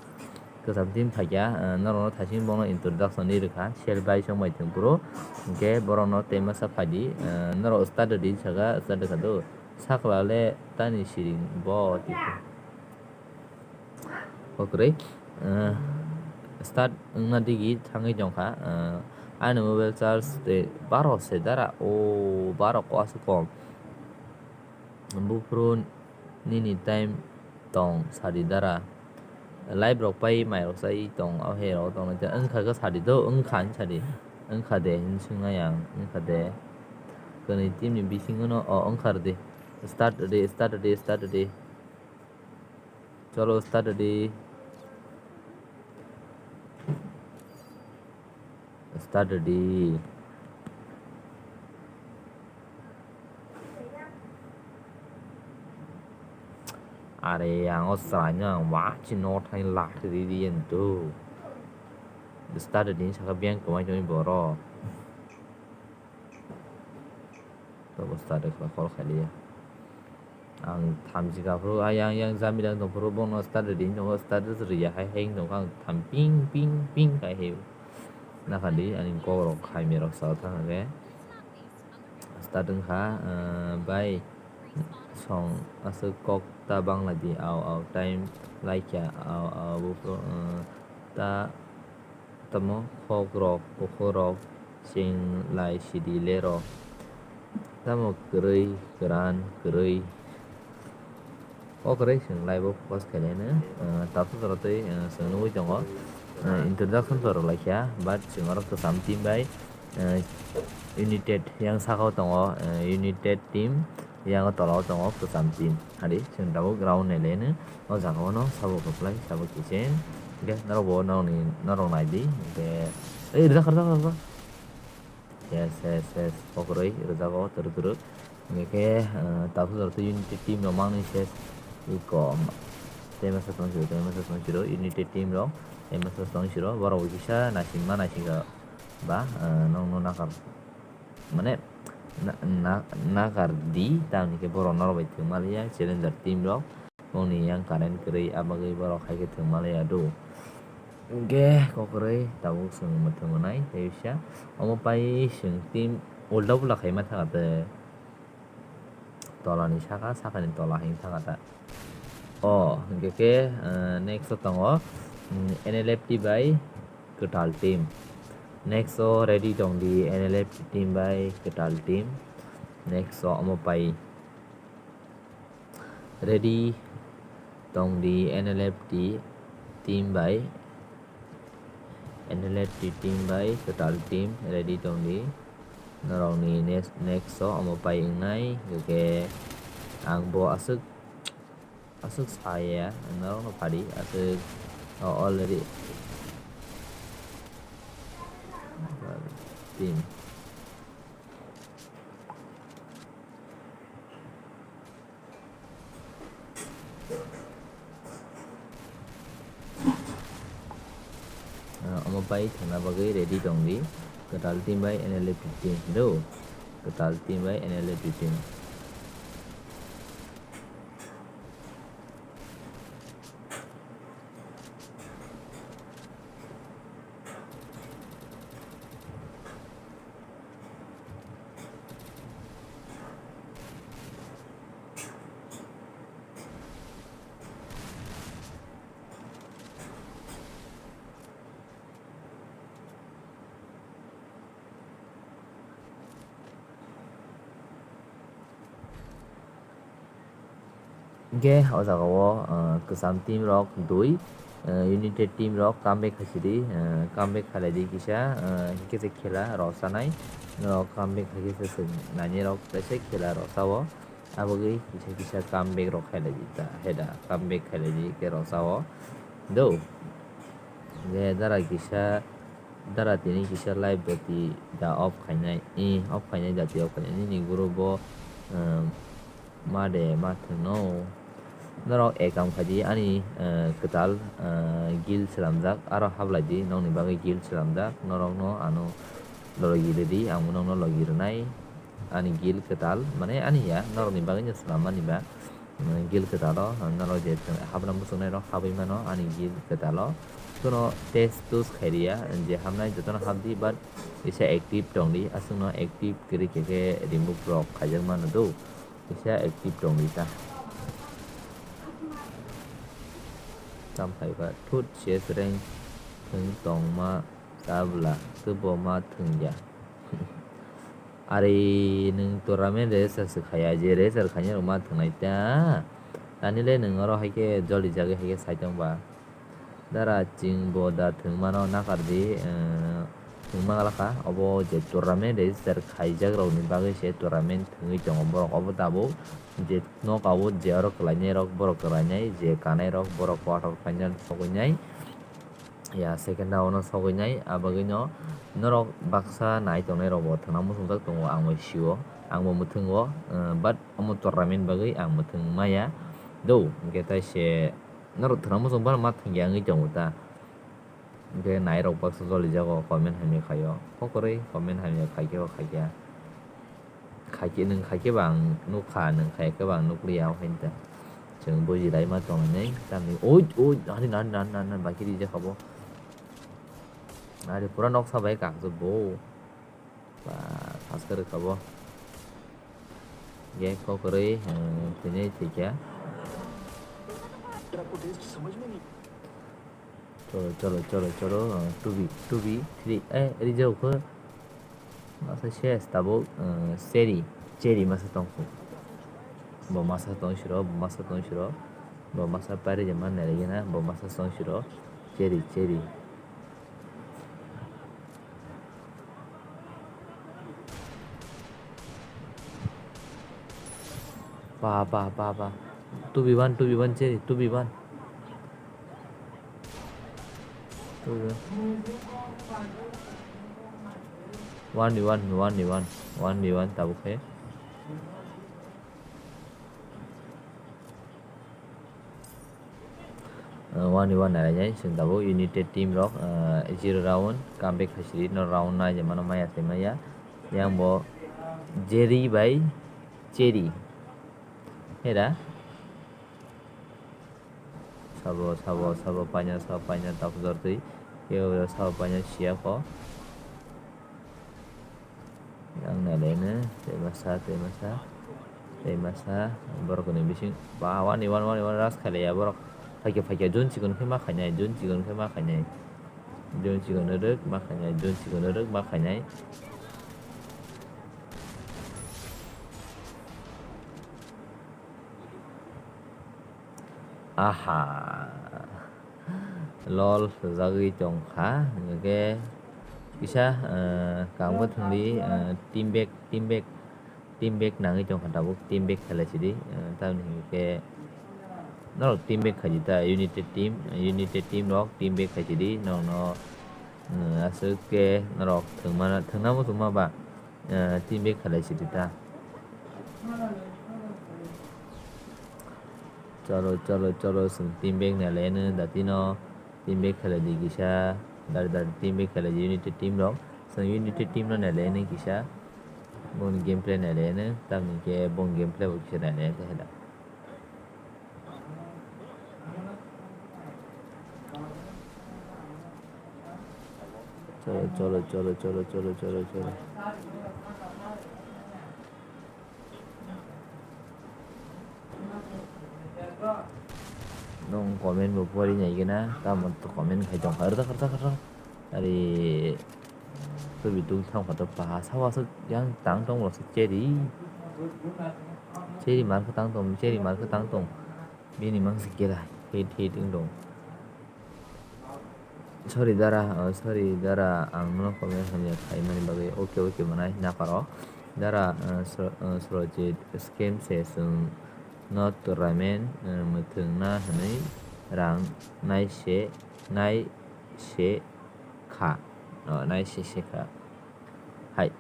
Kwcham team phaikha, eh, norokno thaiching bono introduction ni rwkha, sel bai chong bai thwng phuru. Hwnkhe borokno tei masa phaidi, eh, norok start rwdi saka, start rwkha do. Sakla le tani siring bo twi. Kokrwi, eh, start wngna digi thangwi tongkha, eh, ani mobile charge tei baro se dara, o baro ko aswk kom. Buphuru nini time tong sadi dara. Live rok pai mai rok sai tong, o he rok tong, wngkha khe sadi do, wngkha hinwi sadi, wngkha de hinwi swngnai ang, wngkha de. Kwnwi team ni bisingo no, o wngkha rwdi. Start rwdi, start rwdi, start rwdi. Cholo, start rwdi. Start rwdi. Are, ang o chwraino ang wachi no thani lathi ridi yen do. Start rwdi saka biyang kwmai tongwi borok. Tobo start rwkha, call khailiya. Ang thamchi kha phuru, ayang yang jamilang tong phuru, bono start rwdi hinwi tongo, start rwya hai hai wng tongkha, ang tham ping ping ping khai hai. Nakhadi ani kok rok khaimya rok sa thang khe. Start wngkha, eh, bai song aswk kok ta bangla di, au, au, time laikya, au, au, buphuru, eh, ta. Tamo kok rok, bukhuk rok, chwng lai sidi le rok. Tamo kwrwi, kwran, kwrwi. O kwrwi chwng lai bo focus khailai no. Ah, tabuk jora twi, ah, chwng nugwi tongo. Ah, introduction to rwlai kha, but chwng oro kwcham team bai, ah, united yang saka o tongo, ah, united team. Yang o tola o tongo kwcham team. Hari chwng tabuk ground nailai no. O jaga o no sabo kwplai, sabo kichen. Hwnkhe norok bo norokni, norok nai di. Hwnkhe, ei, rijak, rijak, rijak. Yes, yes, yes. Kokroi rijak o, twrwk, twrwk. Hwnkhe, eh, tabuk jora twi unity team rok mangni ses. Iko. Tei masa tong siro, tei masa tong siro, unity team rok. Tei masa tong siro, borok bo kisa naisingma naising ba, eh, nokno nakar. Mane, na, na, nakar di, tamni khe borok norok bai thwngma liya, challenger team rok. Bongni yang current kwrwi, abagwi borok hai khe thwngma liya do. Hwnkhe kokrwi tabuk chwng mwthwng mwnai, tei bisa omo pai chwng team ulda pula khaima thangate. Tolani saka, sakani tola hinwi thangate. O, hwnkhe khe, eh, next o tongo, mm, N L F T bai kwtal team. Next o ready tong di N L F T team bai kwtal team. Next o omo pai ready tong di N L F T team bai N L F T team bai kwtal team ready tongdi. Norokni next, next o omo pai wngnai, hwnkhe ang bo aswk, aswk saya, norokno phadi, aswk, o, already team. Ah, omo pai thangna bagwi ready tongdi. Kwtal team bai N L F T team do. Kwtal team bai N L F T team. Hwnkhe o jaga o, ah, kwcham team rok dui, ah, united team rok comeback khai sidi, ah, comeback khailai di kisa, ah, hwnkhe se khela rw chanai, norok comeback khai khe se swk nainai rok teisa khela rw cha o, aboni kisa kisa comeback rok khailai di ta, heda comeback khailai di khe rw cha o do. Hwnkhe dara kisa, dara tini kisa live jati da off khainai, i off khainai jati off khainai nini group o, um, ma de ma thwngno. Norok ekam khaidi ani, uh, kwtal, uh, guild swnamjak, aro hablai di nokni bagwi guild swnamjak, norokno ano logi rwdi, ang bo nokno logi rwnai. Ani guild kwtal, mane ani ya, norokni bagwi no swnammani ba. Guild kwtal o, norok je habna muchungnai rok habwi mano ani guild kwtal o. Kuno test tools khairiya, je habnai jotono habdi, but kisa active tongdi, aswkno active kwrwi khe khe remove rok khaijak mano do, kisa active tongdi ta. Tam phaiba thut ses reng thwng tongma chabla kwbo ma thwngya. Ari nwng tournament register se khaya, je register khainai rok ma thwngnai ta. Tani le nwng oro hai khe joli jagwi hai khe sai tong ba. Dara chwng bo da thwng mano nakar di, eh, thwng ma gala kha. Obo je tournament register khaijak rok ni bagwi se tournament thwngwi tongo borok. Obo tabuk je knockout je oro kwlainai rok borok kwlainai, je kanai rok borok quarter final sogwi nai. Ya, second round o sogwi nai, abagwi no norok baksa nai tongnai rok bo thwngna muchungjak tongo, ang bai sio, ang bo mwthwngo, eh, but omo tournament bagwi ang mwthwng maya do, hwnkhe tai se norok thwngna muchung phano ma thwngya wngwi tongo ta, hwnkhe nai rok baksa joli jago comment hamya khaio, kok kwrwi comment hamya khaikhe bo khaikha. Khaikhe nwng khaikhe ba ang nukha, nwng khaikhe ba ang nukliya, o hai ta. Chwng buji lai ma tong hinwi tamni. Oi, oi, nani, nani, nani, nani, nani, bakhe rijak kha bo. Ari pura noksa bai kakjak bo. Ba, saska rwkha bo. Ye kok kwrwi, eh, tini thwikha. Cholo, cholo, cholo, cholo, ah, two B, two B, three, eh, rijak kho. Masa ses tabuk, ah, Cherry, Cherry masa tong kho. Bo masa tong siro, bo masa tong siro, bo masa pari je man nai gena, bo masa tong siro, Cherry, Cherry. Ba, ba, ba, ba. Two B one, two B one, Cherry, two B one. Two B one. One B one, one B one, one B one, tabuk khe. Uh, one v one nai nai, chwng tabuk united team rok, uh, zero round, comeback khai sidi, no round nai je mano maya se maya. Yang bo Jerry bai Cherry. Hera? Sabo, sabo, sabo, paina, sabo, paina, tapjor twi. Kebo sabo, paina, siya ko. Yang nai laino, tei masa, tei masa, tei masa, borok ni bising, ba, one v one, one v one rush khailaiya borok. Phaikhe, phaikhe, jun chikon khe ma khainai, jun chikon khe ma khainai. Jun chikon rwk ma khainai, jun chikon rwk ma khainai. Aha. lol rwjagwi tongkha, hwnkhe kisa, ah, kangbo thwngdi, ah, team back, team back, team back nangwi tongkha tabuk, team back khailai sidi, ah, tamoni hwnkhe norok team back khaidi ta, united team, united team rok team back khaisidi, norokno, ah, aswk khe norok thwngmano, thwngna muchungma ba, ah, team back khailai sidi ta. Cholo, cholo, cholo, chwng team back nai laino, datino team back khlai di kisa, dari dari team back khlai di, united team rok, chwng united team no nai laino kisa, boni gameplay nai laino, tamni khe boni gameplay bo kisa nai laino khe da. Cholo, cholo, cholo. Nwng comment bo pori nai gana, tamo to comment khai tong kha, rwjak, rwjak, rwjak. Ari, to bitung thang kha to paha, sawa aswk yang tang tong rok se cherry. Cherry mar khe tang tong, cherry mar khe tang tong. Bini mang se kela, hit, hit wng tong. Sorry dara, oh, sorry dara, ang nono comment hamya khaimani bagwi. Oke, oke, manai naparo. Dara, uh, Sro-, uh, Srojit, scam se chwng not ramen, uh, mwthwngna hwnwi rang nai se, nai se kha. Oh, nai se se kha. Hai.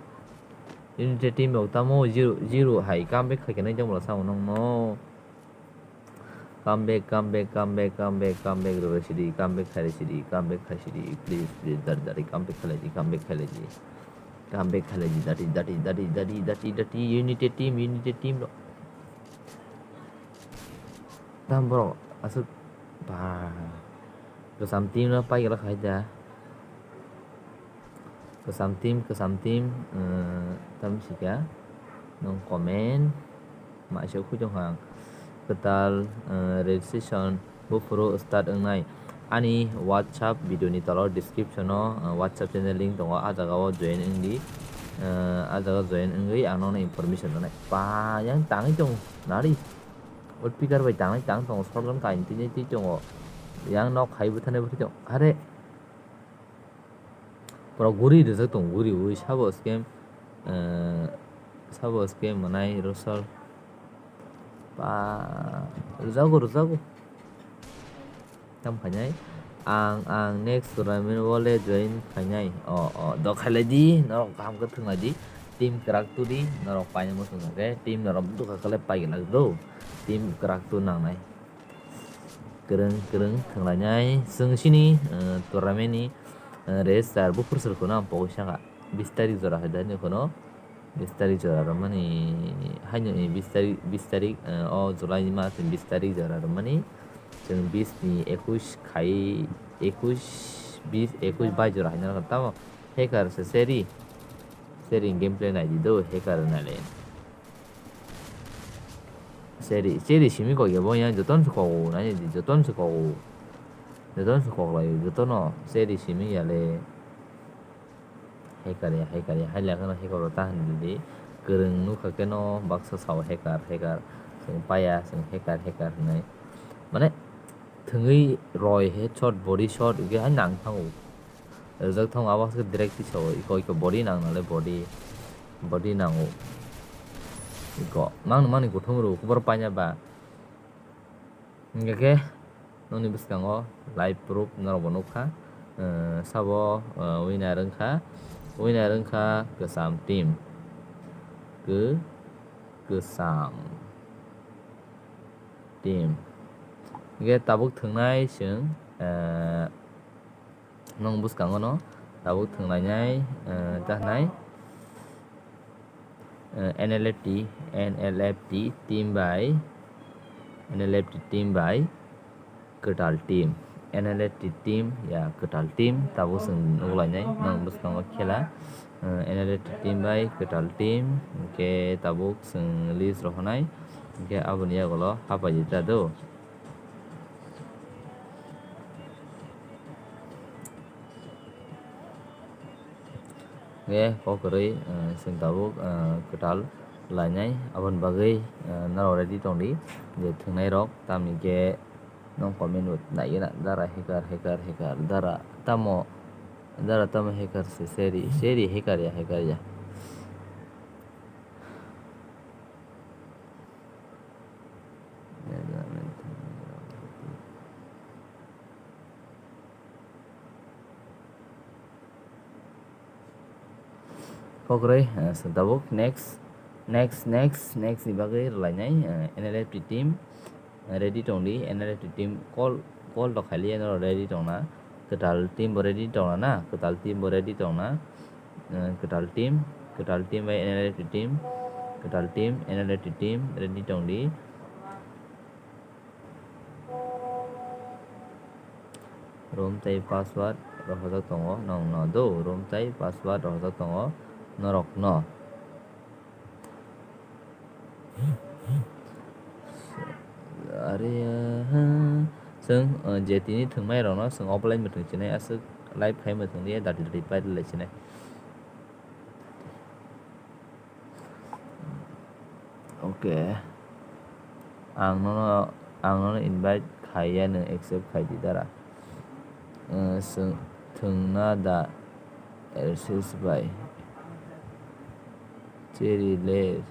United team rok tamo zero, zero hai comeback khai khe nai jang bwla sao nongno. Come back, come back, come back, come back, come back, rwbai sidi, come back khailai sidi, come back khai sidi, please, please, dari, dari, come back khailai di, come back khailai di, come back khailai di, dati, dati, dati, dati, dati, dati, united team, united team rok. Tam borok aswk ba kwcham team no pai gala khai da. Kwcham team, kwcham team, eh, tam sika, nwng comment, maisa khuitong kha ang. Kwtal, eh, registration buphuru start wngnai. Ani WhatsApp video ni tolo description o, eh, WhatsApp channel link tongo, ah jaga o join wngdi. Eh, ah jaga join wngwi ang nono information rwnai. Pa yang tangwi tong nari. Outpicker bai tangwi tang tongo, shotgun kainwi twi tongo. Yang nok hai bwtharnai bwtharwi tongo. Are. Borok guri rijak tongo, guri ui sabo scam, eh, sabo scam manai rosal. Pa, rwjago, rwjago. Tam khainai. Ang, ang next tournament o le join khainai. O, o, do khailai di, norok kaham khe thwnglai di. Team kwrak tu di, norok paina muchung khe, team norok dukha khe le pai glak do. Team kwrak tu nangnai. Kwrwng, kwrwng thwnglainai. Chwng chini, eh, tournament ni, eh, register buphuru sal kheno ang pogwi saka. Bis tarik jora hai da hinwi kheno. Bis tarik jora rwmani, haino, eh, bis tarik, bis tarik, eh, o July ni mas ni bis tarik jora rwmani. Chwng bis ni ekush khai, ekush, bis, ekush, bais jora hai nang tamo. Hacker se seri. Seri gameplay nai di do, hacker nai le. Seri, seri simi kok ya, bo yang joton se kok, nai di joton se kok. Joton se kok lai, joton no, seri simi ya le. Hacker ya, hacker ya, hai le kheno hacker ta hin di. Kwrwng nukha keno baksa sao hacker, hacker. Chwng paya, chwng hacker, hacker hinai. Mane, thwngwi roi headshot, body shot, ike hai nang thango. Rijak thong abo se direct tisao, iko, iko body nang nale body, body nango. Iko, mang mani kuthum ru, kubor panya ba. Hingke khe, noni bwskango live proof norok bo nukha. Eh, sabo, eh, winner wngkha, winner wngkha kwcham team. Kw-, kwcham team. Hingke tabuk thwngnai chwng, eh, Nwng bwskango no tabuk thwnglainai, eh, ta hwnai, eh, N L F T, N L F T team bai, N L F T team bai kwtal team, N L F T team ya kwtal team tabuk chwng nuglainai nwng bwskango khela, eh, N L F T team bai kwtal team, hwnkhe tabuk chwng list rohornai, hwnkhe aboni yagulo hapai di ta do. Hwnkhe kok kwrwi, eh, chwng tabuk, eh, kwtal lainai, aboni bagwi, eh, norok ready tongdi je thwngnairok, tamni khe Nong comment bo naiya na, dara hacker, hacker, hacker, dara tamo, dara tamo hacker se, seri, seri hacker ya, hacker ya. Kokroi, eh, swntabuk, next, next, next, next ni bagwi rwlainai, eh, N L F T team, eh, ready tongdi, N L F T team call, call rok khailiya norok ready tongna, kwtal team bo ready tongna na, kwtal team bo ready tongna, eh, kwtal team, kwtal team bai N L F T team, kwtal team, N L F T team ready tongdi. Room tei password rohorjak tongo nongno do, room tei password rohorjak tongo norokno. Are, aha, chwng, uh, je tini thwngmai rokno chwng offline bo thwng sinai, aswk live khai bo thwng liya, dati dati pailai sinai. Okay. Ang nono, ang nono invite khaiya, nwng accept khai di dara. Eh, swng-, thwngna da R C S bai. Cheri le,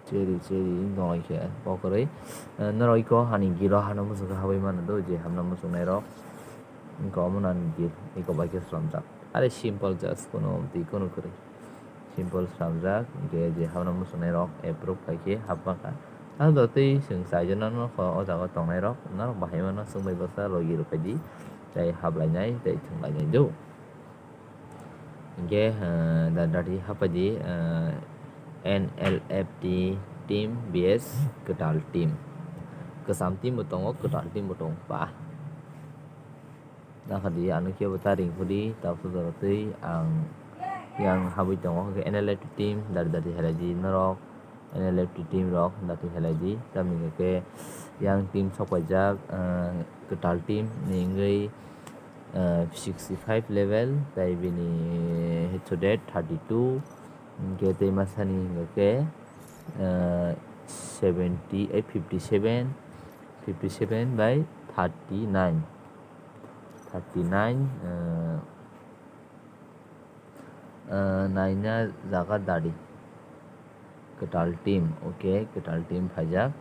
cheri, cheri, wng tonglaikhe, kokroi. Eh, norok iko hani gilo hano muchungkhe habwi mano do, je hamna muchungnairok. Wngkha omo nani gil, iko bai khe swnamjak. Are simple just, kono twi kono kwrwi. Simple swnamjak, hwnkhe je habna muchungnairok approve khaikhe hapma kha. Ang jotoi chwng chaijaknai nokho o jaga tongnairok, norok bahai mano chwngbai bwsa logi rwphaidi, tei haplainai, tei thwnglainai do. Hwnkhe, eh, da-, dati haphaidi, eh, N L F T team V S kwtal team. Kwcham team bo tongo, kwtal team bo tongo, ba. Nakhadi, ano kebo ta ringphodi, ta puja rotwi ang yang habwi tongo, hwnkhe N L F T team, dati dati helaidi norok, N L F T team rok, dati helaidi, tamni hwnkhe yang team sokpaijak, ah, kwtal team ni wngwi, ah, sixty five level, tai bini head to head thirty two, hwnkhe tei masani hwnkhe, ah, seventy, eh, fifty seven, fifty seven by thirty nine. Thirty nine, eh, eh, naina jaga dari. Kwtal team, okay, kwtal team phaijak.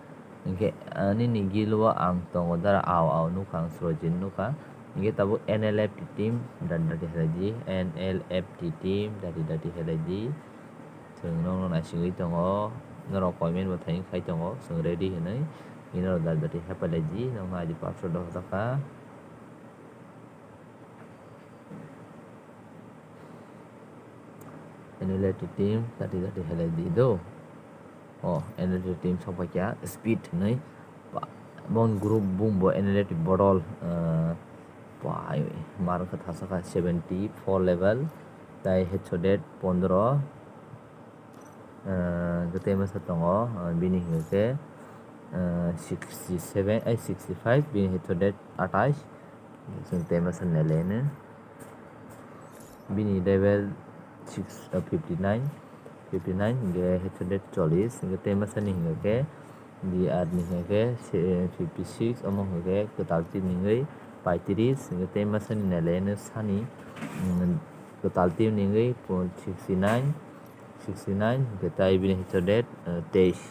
Hwnkhe, eh, nini gilo ang tongo dara, au, au, nukha ang, Surojit nukha. Hwnkhe tabuk N L F T team, dati dati helaidi, N L F T team, dati dati helaidi. Chwng nokno naisingwi tongo, norok comment bo thaini khai tongo, chwng ready hinwi. Hwnkhe norok dati dati hepalaidi, nokno adi password rok hojakha. N L F T team, dati dati helaidi do. O, N L F T team sokphaikha, speed hinwi. Ba-, bon group bumbo N L F T bodol, eh, pai, mar wngkha thasakha seventy four level, tai head to head pondro, eh, hwnkhe tei masa tongo, eh, bini hwnkhe, eh, sixty seven, eh, sixty five, bini head to head atais, chwng tei masa nailaino. Bini level six, eh, fifty nine, fifty nine, hwnkhe head to head chollish, hwnkhe tei masani hwnkhe D R ni hwnkhe se-, fifty six, omo hwnkhe kwtal team ni wngwi paitris, hwnkhe tei masani nailaino sani, mm, kwtal team ni wngwi sixty nine, sixty nine, hwnkhe tai bini head to head, eh, teis.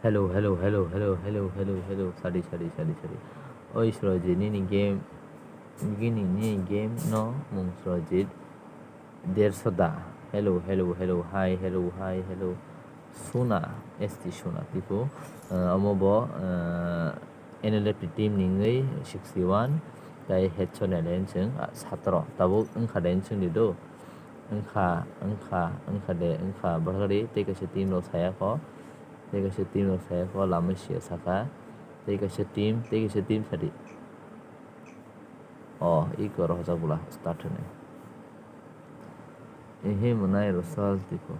Hello, hello, hello, hello, hello, hello, hello. Sadi, sadi, sadi, sadi. Oi, Surojit, nini game, gini, nini game no mung Surojit. Derso da. Hello, hello, hello, hi, hello, hi, hello. Suna, S T Suna, tipo. Eh, omo bo, eh, N L F T team ni wngwi sixty one, tai headshot nai lai chwng, ah, satro. Tabuk wngkha de chwng di do. Wngkha, wngkha, wngkha de, wngkha. Bwrwkri tei kaisa team rok saya kho. Tei kaisa team rok saya kho, lama sia saka. Tei kaisa team, tei kaisa team sadi. Oh, iko rohorjak bwla start hwnwi. Ehe mwnai rosal tipo.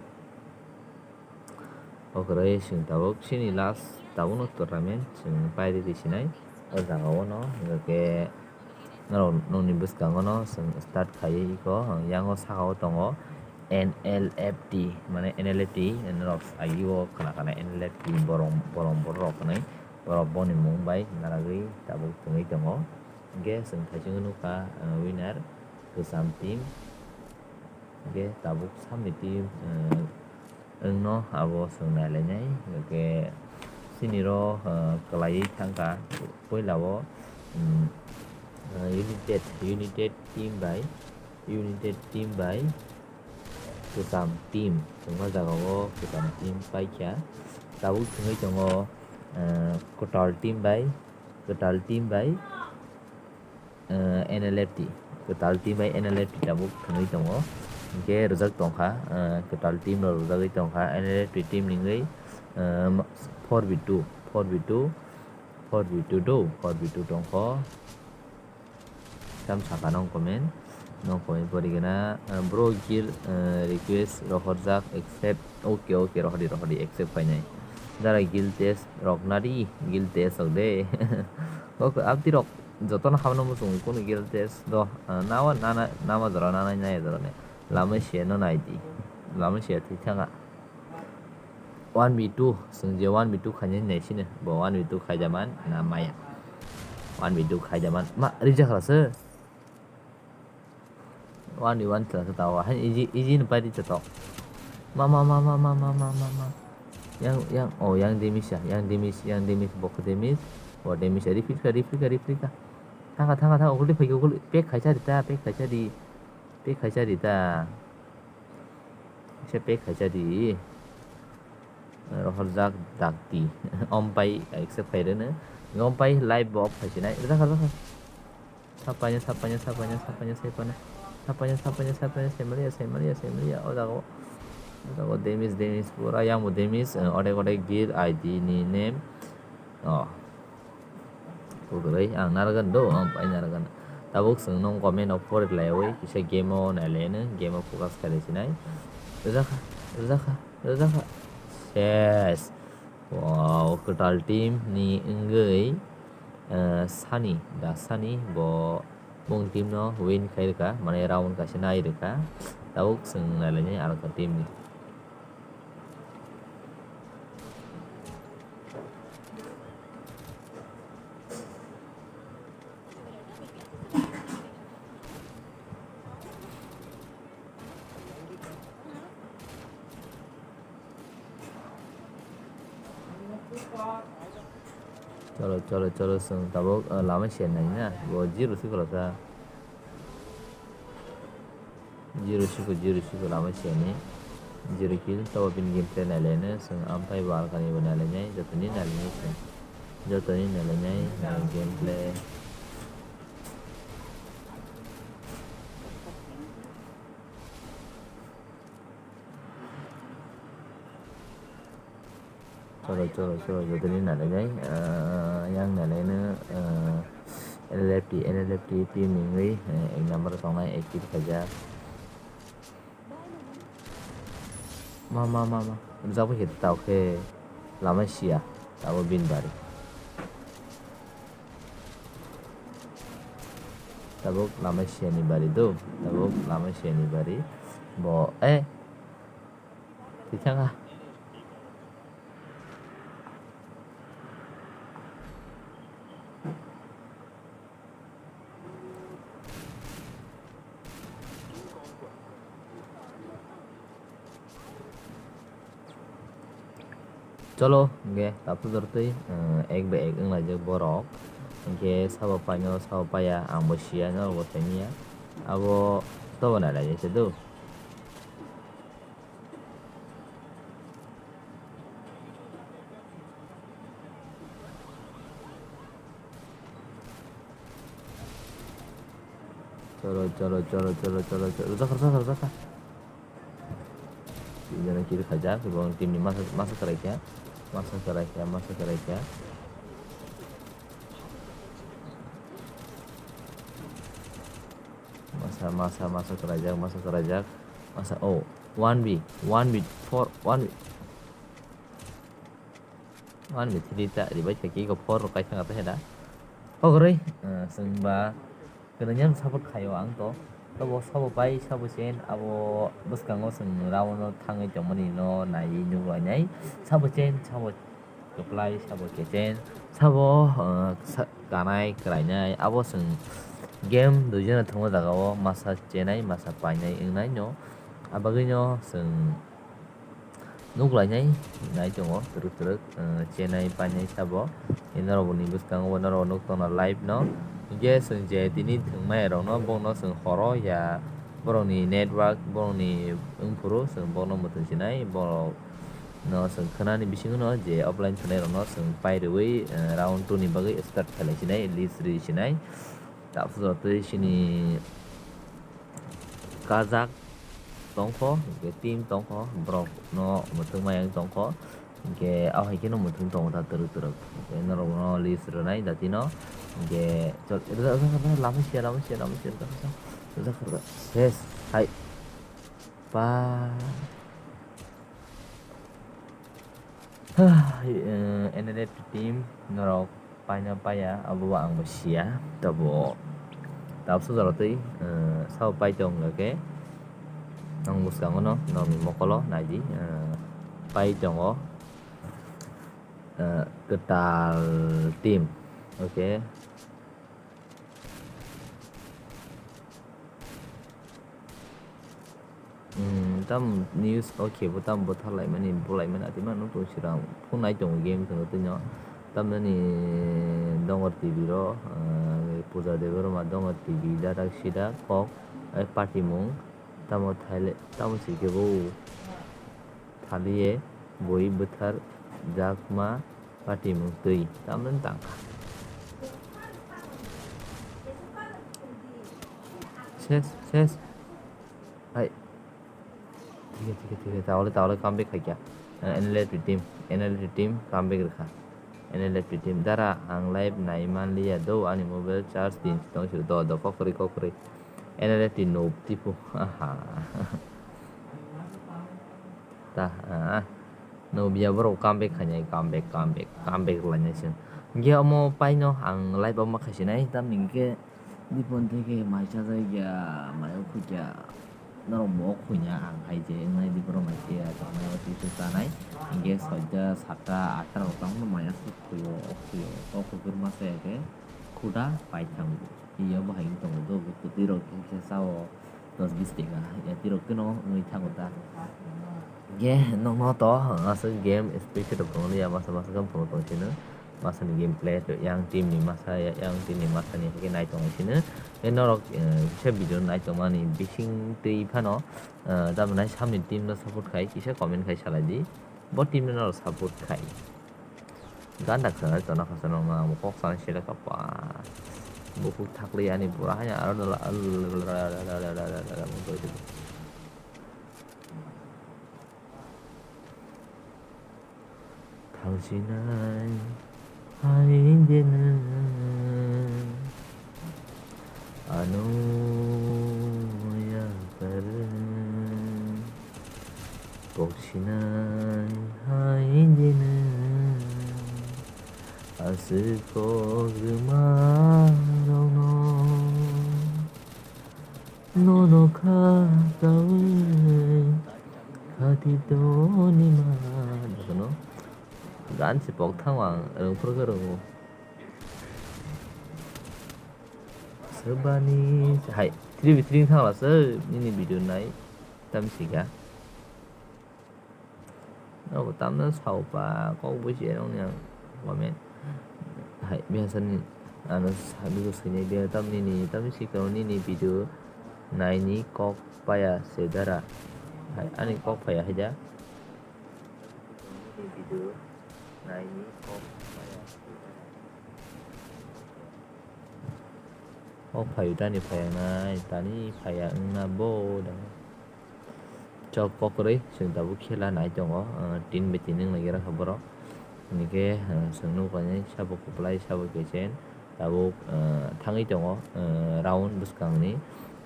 Okroi chwng tabuk chini last tabukno tournament chwng pairi ri sinai. O jaga o no hwnkhe khe norok nokni bwskango no chwng start khaiwi iko yang o saka o tongo N L F T, mane N L F T, norok agio khna khna N L F T borok, borok, borok rok hwnwi, borok boni mung bai naragwi tabuk thwngwi tongo. Hwnkhe chwng thaichung nukha, uh, winner, kwcham team. Hwnkhe tabuk samni team, uh, wngno abo chwng nailainai. Hwnkhe chini ro, uh, kwlaiwi thangkha puila o, um, uh, United, United team bai, United team bai, kwcham team, chwngma jagao kwcham team paikha. Tabuk thwngwi tongo, eh, kwtal team bai, kwtal team bai, eh, N L F T, kwtal team bai N L F T tabuk thwngwi tongo. Hwnkhe rwjak tongkha, eh, kwtal team rok rwjagwi tongkha, N L F T team ni wngwi, eh, four v two, four v two, four v two do, four v two tongkho. Sam saka nong comment, nong comment pori gana, eh, bro gil, eh, request rohorjak accept, okay, okay, rohordi, rohordi, accept khainai. Dara gil test rok nadi, gil test rok de. Okay, abdi rok joto no hamno muchung kunu gil test do, eh, nawa, nana, nama jora, nana, naya jora ne. Lama se no naidi, lama se thwi thanga. One v two, chwng je one v two khainai hinwi sino, bo one v two khaijaman na maya? One v two khaijaman, ma, reject khlasa. One v one khlasa tao, hain easy, easy no pai reject to. Ma, ma, ma. Yang, yang, oh, yang damage ya, yang damage, yang damage, bokha damage, bo damage ya, refill kha, refill kha, refill kha. Thangkha, thangkha, thangkha, ukuldi phaikha, ukuldi, pack khaisa rita, pack khaisa di, pack khaisa rita. Kisa pack khaisa di. Rohorjak dakti. Ompai accept khaireno. Ompai live bo off khaisinai. Rwjakha, rwjakha. Sapaina, sapaina, sapaina, sapaina, sapaina. Sapaina, sapaina, sapaina, saimalia, saimalia, saimalia. O jaga o. O jaga o damage, damage. Pura yang bo damage. Eh, odek, odek gil I D ni name. Oh. Kwrwi ang narwkgwno do, ang pai narwkgwno. Tabuk chwng nung comment o pori laiwi kisa game o nailaino, game o focus khailai sinai. Rwjakha, rwjakha, rwjakha. Ses. Wow, kwtal team ni wngwi, eh, Sani, da Sani bo bung team no win khai rwkha, mane round kaisa nai rwkha. Tabuk chwng nailainai alka team ni. Cholo, cholo, cholo, chwng tabuk, ah, lama se nai na, bo zero se khulasa. Zero siko, zero siko lama siyani. Zero kill, tobo bini gameplay nailaino, chwng amphai bo alkani bo nailainai, jotoni nailainai chwng. Jotoni nailainai, ah, gameplay. Cholo, cholo, cholo, jotoni nalainai, ah, yang nalaino, ah, N L F T, N L F T team ni wngwi, eh, ek number tongnai, active khaijak. Ma, ma, ma, ma, rwjak bai khe tao khe lama siya, abo bini bari. Tabuk lama siyani bari do, tabuk lama siyani bari. Bo, eh, Tithanga. Cholo, hwnkhe tabuk jortwi, eh, ek bai ek wnglaijak borok. Hwnkhe sabo paino, sabo paiya, ang bo siya, norok bo saimanya. Abo tobo nailaijak se do. Cholo, cholo, cholo, cholo, cholo, cholo. Rwjakha, rwjakha, rwjakha. Tini jona kill khaijak, bo team ni masa, masa kwrai kha. Masa kwrai kha, masa kwrai kha. Masa, masa, masa kwraijak, masa kwraijak. Masa, oh, one v, one v four, one v. One v three ta, ribai khe kick o four rok kaisa kata heda. Pogoroi, eh, chwng ba, kwrwngya support khaio ang to. Abo sabo pai, sabo chen, abo bwskango chwng round o thangwi tongmani no naiwi nuklainai. Sabo chen, sabo kwplai, sabo kechen, sabo, uh, sa-, kanai, kwrainai. Abo chwng game duijona thwngma jagao masa chenai, masa painai wngnai no. Abagwino chwng nuklainai nai tongo, twrwk twrwk, uh, chenai painai sabo. Norokni bwskango bo norok nuk tongna live no. Hinkhe chwng je tini thwngmai rokno, bono chwng horo ya borokni network, borokni wngphuru chwng bono mwthang sinai, borok no chwng khwnani bisingo no je offline thwnai rokno chwng pai rwui, uh, round two ni bagwi start khlai sinai, list rwi sinai. Tabuk jotoi chini kajak tongkho, hinkhe team tongkho, borok no mwthang maya wng tongkho, hinkhe ahai kheno mwthang tongo ta twrwk twrwk, hinkhe norok no list rwnai datino, hinkhe chwla lama sia, lama sia, lama sia, ses hai pa. N L F team norok paina paiya, abo bo ang bo siya. Tabo tabuk sojaro twi, eh, sabo pai tong hwnkhe, ang bwskango no norokni mokolo naidi, eh, pai tongo, eh, kwtal team. Okay. Hmm, tam news o khe bo tam bwtharlaimani, bulaimani, atwima nukung sirang phunai tongo game kheno twino. Tamnani Dongor T V ro, ah, Puja Debbarma, Dongor T V, Dadak Sidak, Kok, eh, Patimung, tamo thaile, tamo se khe bo thaliye, bui bwthar jakma, Patimung twi tamni tangkha. Ses, ses. Hai. Thik he, thik he, thik he. Tawle, tawle comeback khaikha. Eh, N L F T team, N L F T team comeback rwkha. N L F T team dara ang live nai manliya do, ani mobile charge din tong sio do, do, kokrwi, kokrwi. N L F T noob tipo. Aha. Ta, ah. Nukya borok comeback khainai, comeback, comeback, comeback lainai se. Hinkhe omo paino ang live omo khaisinai, tamni hinkhe Dipon theke mai chajak ya, mai o khukya. Norok bo o khuina ang hai je wngnai, Diporo mai se ya, tongnai o twi se chanai. Hinkhe soita, satta, atta rok tamo mai aswk khuio, o khuio, o khukur masa ya khe khuda paithang. Iyo bahai wng tongo do, kwtwi rok khe sao. Dos bis teka, ya, tirok keno wngwi thango ta. Ge, nokno to, aswk game special rok tongo ya, masa masa khe phunuk tong sino. Masa ni gameplay, yang team ni masa, ya, yang team ni masa ni khe nai tong sino. Ge norok, eh, kisa video nai tong mani bising twi phano, eh, tamni samni team no support khai, kisa comment khai salai di. Bo team no norok support khai. Ganda khwlai tongna kha, chwng nang bukhuk sana sele kapa. Bukhuk thakli ani pura hanya aro dala. Thangsinai hai jene. Ano yakar koksinai hai jene, aswk kok rwma rokno nono kha kaui khati toni ma. Gan se pok thang ang rwngphuru khe rwngo. Swbani hai three v three thang la se nini video nai tam sika. Nobo tamno sao pa kok buji nong ni ang comment. Hai biasa ni ano sabi ko sini dia tam nini tam sika nini video nai ni kok paya sedara. Hai ani kok paya haja. Nini video nai ni kok paya sedara. O phaio tani phaiya nai, tani phaiya wngna bo da. Chok kokrwi chwng tabuk khela nai tongo, ah, tin bai tin wng nai gra kha borok. Hinkhe, ah, chwng nukha nai sabo kwplai sabo kechen tabuk, ah, thangwi tongo, ah, round bwskangni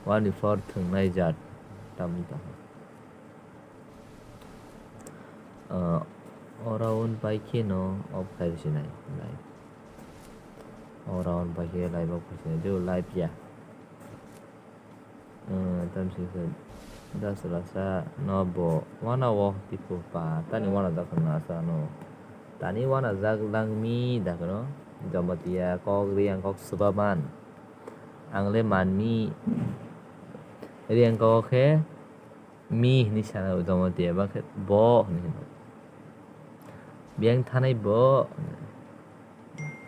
wani for thwngnai jat tamni tongkha. Ah, o round bai kheno off khai rwsinai, live. O round bai khe live off khai sinai, do live ya. Ah, Tamsingsa das rasa no bo wana wo tipu pa tani wana jak na sa no. Tani wana jak lang mi da kono. Jamatia kok Riang kok subaman. Ang le man mi. Riang kok khe mi hini sana Jamatia ba khe bo hini hino. Biang thanai bo.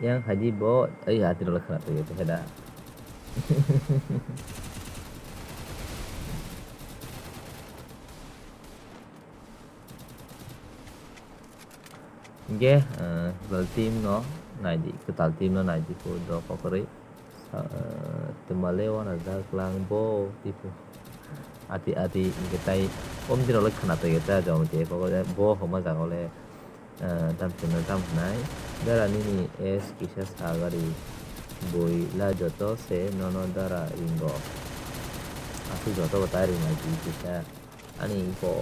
Yang haji bo, ai hati rok khana tege tege da. Hingke, eh, kwtal team no naidi, kwtal team no naidi ko do kokoroi. Sa-, eh, twmale wana jak lang bo, tipo. Ati, ati, hingke tai, om dino le khana tege ta jong te, bo homa jaga le. Ah, tam sino tam hwnai. Dara nini S kisa sa gari. Bui la joto se nono dara ringo. Aswk joto bo ta ringo di kisa. Ani bo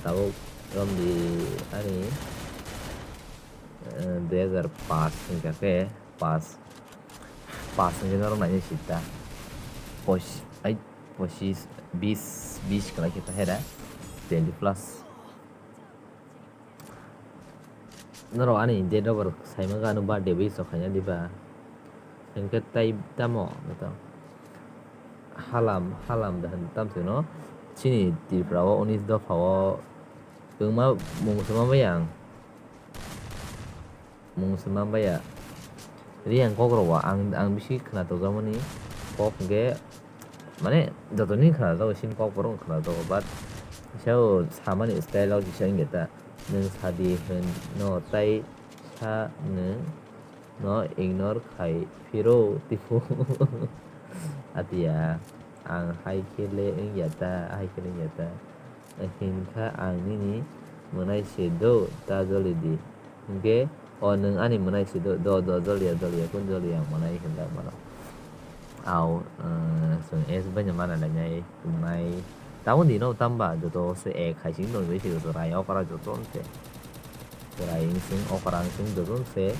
tabuk romdi ani, eh, dui hazar paanch hwnkha khe paanch. Paanch hwnkhe norok naina sita. Poch-, ai, pochis, bis, bis kwlai khe ta hera. Twenty plus. Norok ani date of birth saimang kha, ano birthday wish rok khaina diba? Hwnkhe tai tamo, beto. Halam, halam da hwn tamsino. Chini Tripura o unis dopha o kwbangma mung sima bai ang. Mung sima bai ya. Riang kok rok o ang, ang bisi khwna tongjakmani kok hwnkhe, mane, jotoni khwnajago, chini kok borok khwnajago, but kisa o samani style o kisa wngya ta, nwng sadi hwn no tai sa nwng no ignore khai phiro tipo. Atiya, ang hai khe le wngya ta, hai khe le wngya ta. Hinkha ang nini mwnai se do, ta joli di. Hinkhe o nwng ani mwnai se do, do, do, joliya, joliya, kun joliya ang mwnai hinda mano. Au, eh, chwng S baino mana lainai, mwnai. Tabuk dino tamba joto se ek hai sing tong bai se joto rai okra joto se. Chwrai wngsung okra wngsung joto se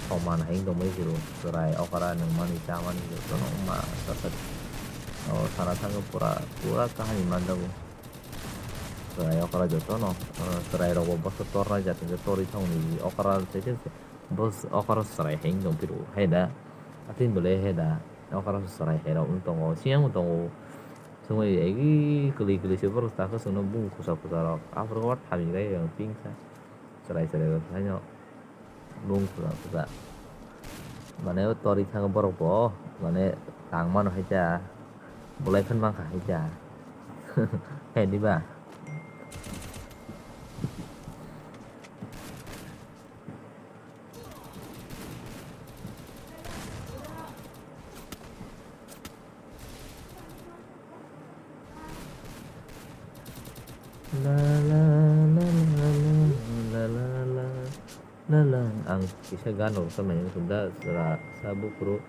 soman hai wng tong bai se ro. Chwrai okra nwng mani cha mani joto no ma sa sa. O sana thangwi pura, pura kahani manjago. Chwrai okra jotono, ah, chwrairokbo boso tornai jat hwnkhe torwi thangni okra se se, bos-, okra chwrai hai wng tong phiro hai da. Atwini bwlai hai da, okra chwrai hai rok wng tongo, siyang bo tongo. Chwngwi egi kwlwi kwlwi se borok chakhe chwngno bung khusa khusa rok, aphuru o thamni rai rok pingsa. Chwrai chwrai rok haino bung khusa khusa. Mane o torwi thangwi borok bo mane tang mano hai ta. Bolai phano mankha hai ta. Hai diba? La, la, la, la, la, la, la, la, la, la. Ang kisa gan rok sa mai wngkha da, sra, sa buphuru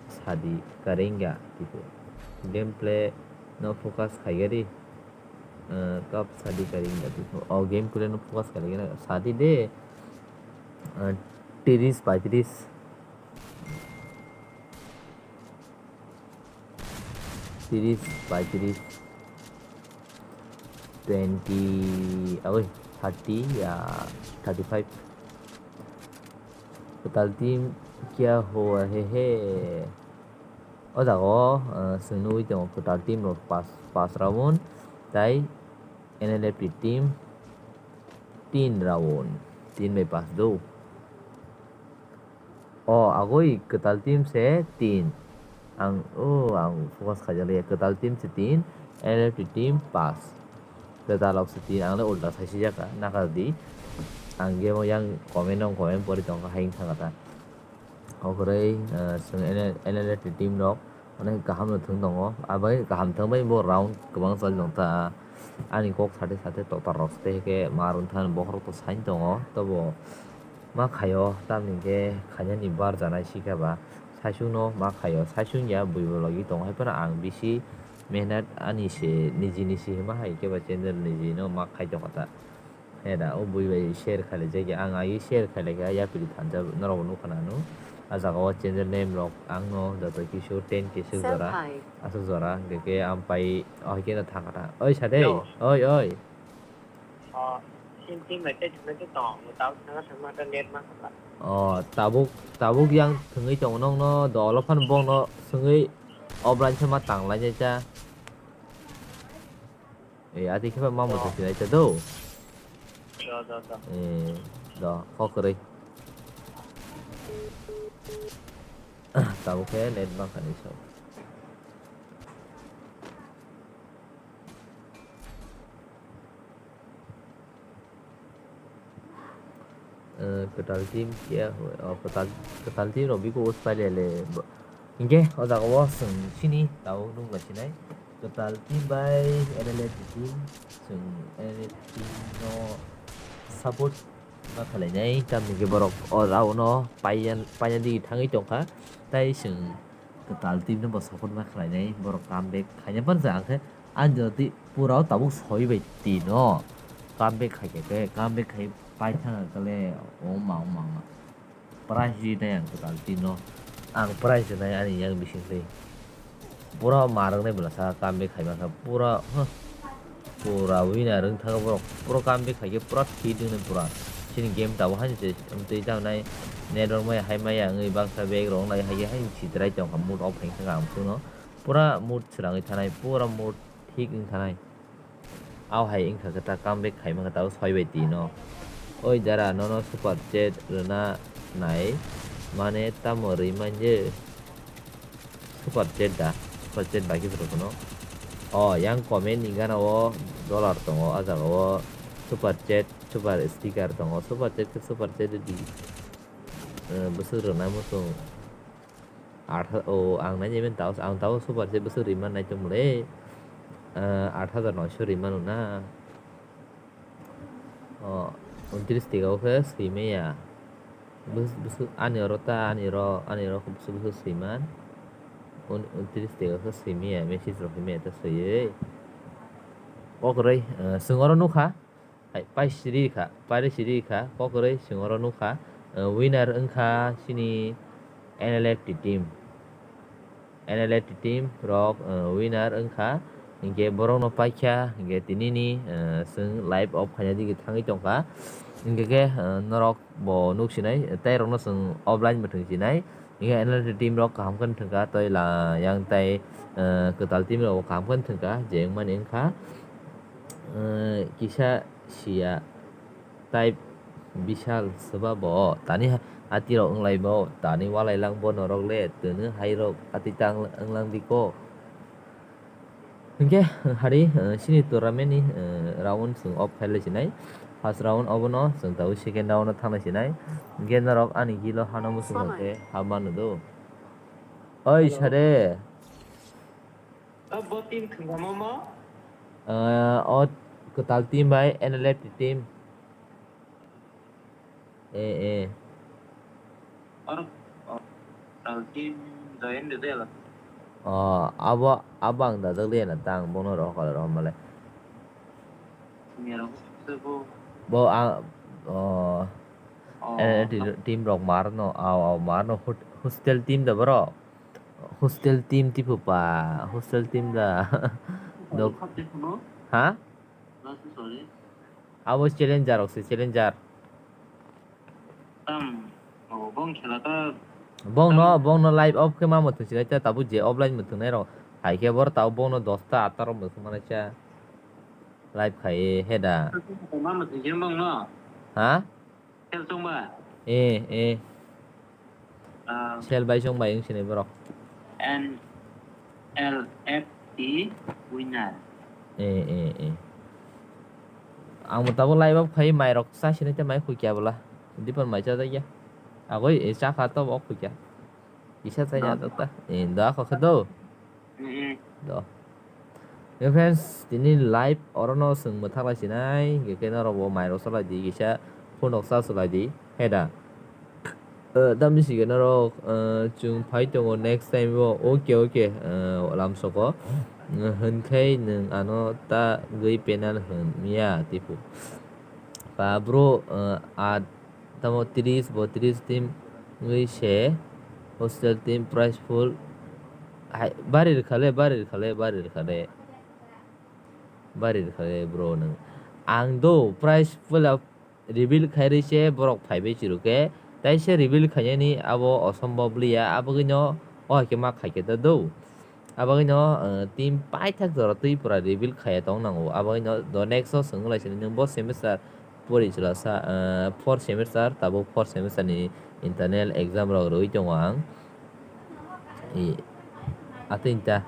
sadi karinga, tipo. Gameplay no focus khaigari, eh, kap sadi karinga, tipo. O gameplay no focus khaigari, sadi de, eh, tiris, paitris. Tiris, paitris, twenty, aboi, thirty, ya, thirty five. Kwtal team kya hua he he. O jaga o, eh, chwng nugwi tongo kwtal team rok pas, pas round, tai N L F T team tin round, tin bai pas do. O, agoi kwtal team se tin. Ang, o, ang focus khaijak liya. Kwtal team se tin, N L F T team pas. Kwtal rok se tin, ang le ulta sai sijak kha, nakar di. Ang je mo yang comment no comment pori tong kha, hayung thang kha ta. O kwrwi, eh, chwng N L, N L F T team rok. Onek kaham no thwng tongo. Abai kaham thwng bai bo round kwbang chali tong ta. Ani kok sate sate totar rok se tei khe ma rwng thani bokhorok to sai tongo. Tobo ma khaio tamni khe khainani bar janai si khe ba. Saisung no ma khaio. Saisung ya bui bo logi tongo. Hai phano ang bisi mehnat ani se niji niji hima hai khe ba channel niji no ma khai tong kha ta. He da, o bui bai share khailai jak ya, ang agi share khailai kha, yapri thansa norok bo nukha nang nw. A jaga o channel name rok ang no joto kisu ten K suk jora. Asuk jora, hingke ke ang pai, oh, hai khe no thang kha ta. Oi, sa de. Yo. Oi, oi. Oh, sim, sim bai tei thwngwi tong, tao thwngma thwngma ta net ma kha. Oh, tabuk, tabuk yang thwngwi tongo nokno, dolo phano bokno swngwi offline se ma tanglai nai cha. Eh, ati khe ma mo thwngwi nai cha do. Do, do, do. Eh, do, kok kwrwi. Tabuk khe net ma kha ni so. Eh, kwtal team kiya, oh, kwtal, kwtal team rok biko o spy le le. Bo-, hingke o jaga o chwng chini tao nung lai sinai. Kwtal team bai N L F team, chwng N L F team no support ma khlai nai. Tamni ke borok o jaga o no payan, payan di thangwi tongkha. Tai chwng kwtal team no bo support ma khlai nai. Borok comeback khaina pan ja khe. Ang jodi pura o tabuk soi bai tino comeback khai khe, khe comeback khai paithang khe le o ma, o ma, ma. Prize ri nai ang kwtal team no. Ang prize ri nai ani yang bising twi. Pura ma rwng nai bwla sa comeback khai ma khe pura, huh. Pura winner wng thang borok. Pura comeback khai khe pura fit wng nai pura. Chini game tabuk haino se twi jang nai network maya hai maya wngwi baksa bag rok wng lai hai khe haino sitrai tong kha mood off hai khe ang phuru no. Pura mood swrangwi thanai, pura mood thik wng thanai. Au hai wngkha khe ta comeback khai mankha tao soi bai tino. Oi dara nono super chat rwna nai mane tamo rwi manje super chat da, super chat bai khe rw phano. O yang comment ni gana o dollar tongo, a jaga o super chat, super sticker tongo, super chat khe super chat di. Eh, bwswk rwna muchung. Aat ha-, o, ang nai nai mani tao, ang tao super chat bwswk rimani nai tongmole. Ah, aat hajar noisho rimano na. O, untris tiga o khe swimaya. Bwswk, bwswk, ani oro ta, ani oro, ani oro bwswk, bwswk swiman. Un-, untris tiga o khe swimaya, message rok himaya ta swiwi. Kok rwi, eh, chwng oro nukha. Hai, pai siri kha, pai siri kha, kok kwrwi chwng oro nukha, eh, winner wngkha chini N L F T team. N L F T team rok, eh, winner wngkha, hinkhe borokno paikha, hinkhe tinini, eh, chwng live off khaina digi thangwi tongkha. Hinkhe khe, eh, norok bo nuk sinai, tei rokno chwng offline bo thwng sinai. Hinkhe N L F T team rok kaham khe thwngkha, tei la yang tei, eh, kwtal team rok bo kaham khe thwngkha, je wngmani wngkha, eh, kisa sia type bisal swba bo tani ha-, atirok wnglai bo tani walai lang bo norok le twnwi hai rok ati ta wng-, wnglang di ko. Hinkhe hari, eh, chini tournament ni, eh, round chwng off khai lai sinai. First round obono chwng tabuk second round o thang lai sinai. Hinkhe norok ani gilo hano muchung khe ha manu do. Oi sare. Abo team thwngamo mo? Eh, o kwtal team bai N L F T team. Eh, eh. Or, or, tal team join de de la. Oh, abo, abo ang dajak liya na tang, bono rohor kala rohor male. Senior rok se bo. Bo ang, oh. Oh, eh, ti-, tam- team rok mar no, aw, aw, mar no, hot-, hostel team da boro. Hostel team tipo pa, hostel team da. Dok. Hostel team no? Ha? Abo challenger rok se, challenger. Tam, oh, bong khela ta. Bong no, tam. Bong no live off khe ma muthung sinai ta, tabuk je offline muthung nai rok. Hai khe bor tabuk bong no dosta atta rok muthung manai cha. Live khai he da. Ma muthung je bong no. Ha? Sel chwng ba? Eh, eh. Ah. Sel bai chwng bai wng sinai borok. N L F T winner. Eh, eh, eh. Ang bo tabuk live off khai mai rok cha sinai te mai khukya bwla. Dipan mai cha jakya. Agoi, eh, cha kha to bo khukya. Kisa chai ya ta. Eh, da kho khe do. Mm-mm. Do. Yo friends, tini live oro no chwng mwthak lai sinai, hingke khe norok bo mai rok salai di, kisa phone rok charge lai di, he da. Eh, tamni sike norok, eh, chwng phai tongo next time o, oke, oke, eh, lamsoko. Eh, hwnkhai nwng ano ta gwi panel hwn miya, tipo. Pa bro, eh, at Tamo tris bo tris team wngwi se, Hostel team prize pool. Hai, bari rwkha le, bari rwkha le, bari rwkha le. Bari rwkha le bro nwng. Ang do prize pool a reveal khai rwi se borok phai bai chiruk khe. Tai se reveal khainani abo osombhob liya, abagwino o hai khe ma khai khe ta do. Abagwino, eh, team paithak jora twi pura reveal khaiya tong nango. Abagwino do next o swngwlai sini nwng bo semester pori chwla sa, eh, four semester, tabuk four semester ni internal exam rok rwui tongo ang. I, atwini ta.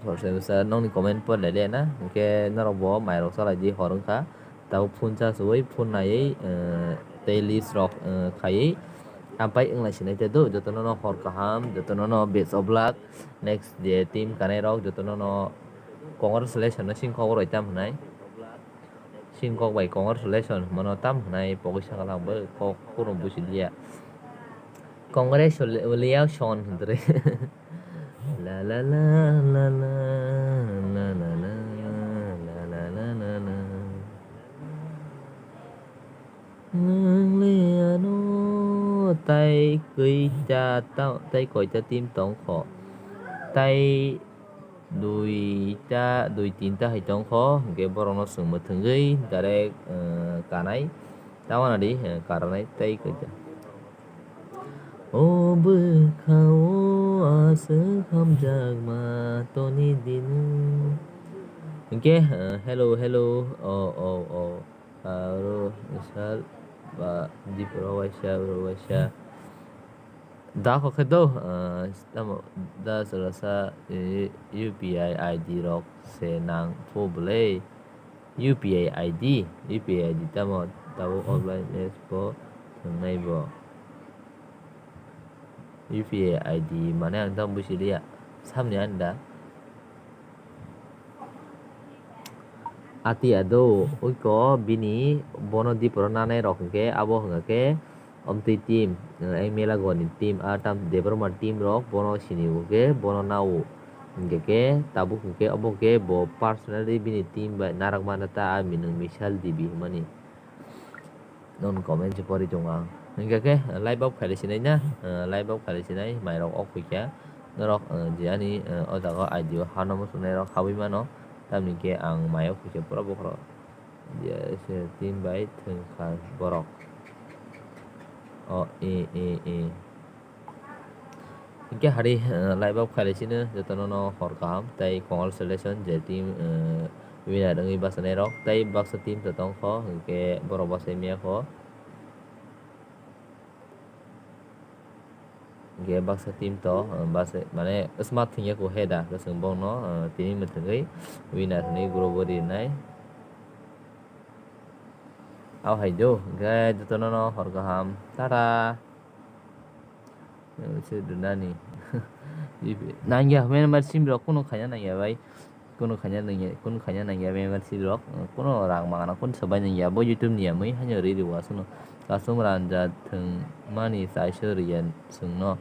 Four semester nokni comment pore lai le na, hwnkhe norok bo mairok salai di hor wngkha. Tabuk phone charge rwui, phone naiwi, eh, tei list rok, eh, khaiwi. Ampai wng lai sinai te do, jotono no hor kaham, jotono no best of luck. Next je team kanai rok jotono no congratulations no sing kok roi tam hwnai. Sing kok bai congratulations hwnmano tam hwnai pogwi sakha lang bo kok kunu busi liya. Congratulations hwndre. La la la la la la la la la la la la la. Nwng le ano tai koita ta-, tai koita team tongkho. Tai duita, dui tinta hai tongkho, hwnkhe borokno chwng mwthwngwi direct, eh, kanai. Tamo nadi, eh, karnai tai koita. O bwkha o aswk hamjakma toni dino. Hwnkhe, eh, hello, hello, o, o, o. Aro sal ba dipro waisa, oro waisa. Da kho khe do, ah, tamo da sala sa, eh, U P I I D rok se nang phu bwle. U P I I D, U P I I D tamo tabuk offline apps bo thwngnai bo. U P I I D mane ang tamo busi liya. Samni ani da. Ati ado, oiko bini bono diporo nanai rok hwnkhe abo hwnkha khe omtwi team, eh, Mela Goni team, a tam Debbarma team rok bono sini hwnkhe bono nao. Hwnkhe khe tabuk hwnkhe obo hwnkhe bo personally bini team bai narak mana ta a minung Mishal Devi hwnmani. Nokni comment se pori tongo ang. Hingkha khe live out khailai sinai na, eh, live out khailai sinai, mairok ok khuikha. Norok, eh, je ani, eh, o jaga I D o hano muchungnairok habwi mano. Tamni khe ang mai ok khuikha pura bokhorok. Je se team bai thwngkha borok. O, e, e, e. Hingke hari, eh, live up khailai sino jotono no hor kaham tei congratulations je team, eh, winner wngwi bachanairok tei baksa team to tongkho, hingke borok bachai miyakho. Hingke baksa team to, eh, bachai, mane, smart thwngya kho he da, kwchwng bongno, eh, tini mwthangwi winner hwnwi group o rinai. Ao hai do, hingke jotono no hor kaham. Tata. Nangya, member sim rok kunu khaina nangya bai. Kunu khaina nangya, kunu khaina nangya member sim rok. Kunu rang mangana kunu sabai nangya. Bo YouTube ni yamwi haino ri ri wa sunu. Kasum ranja thwng mani chaisa riya sungno.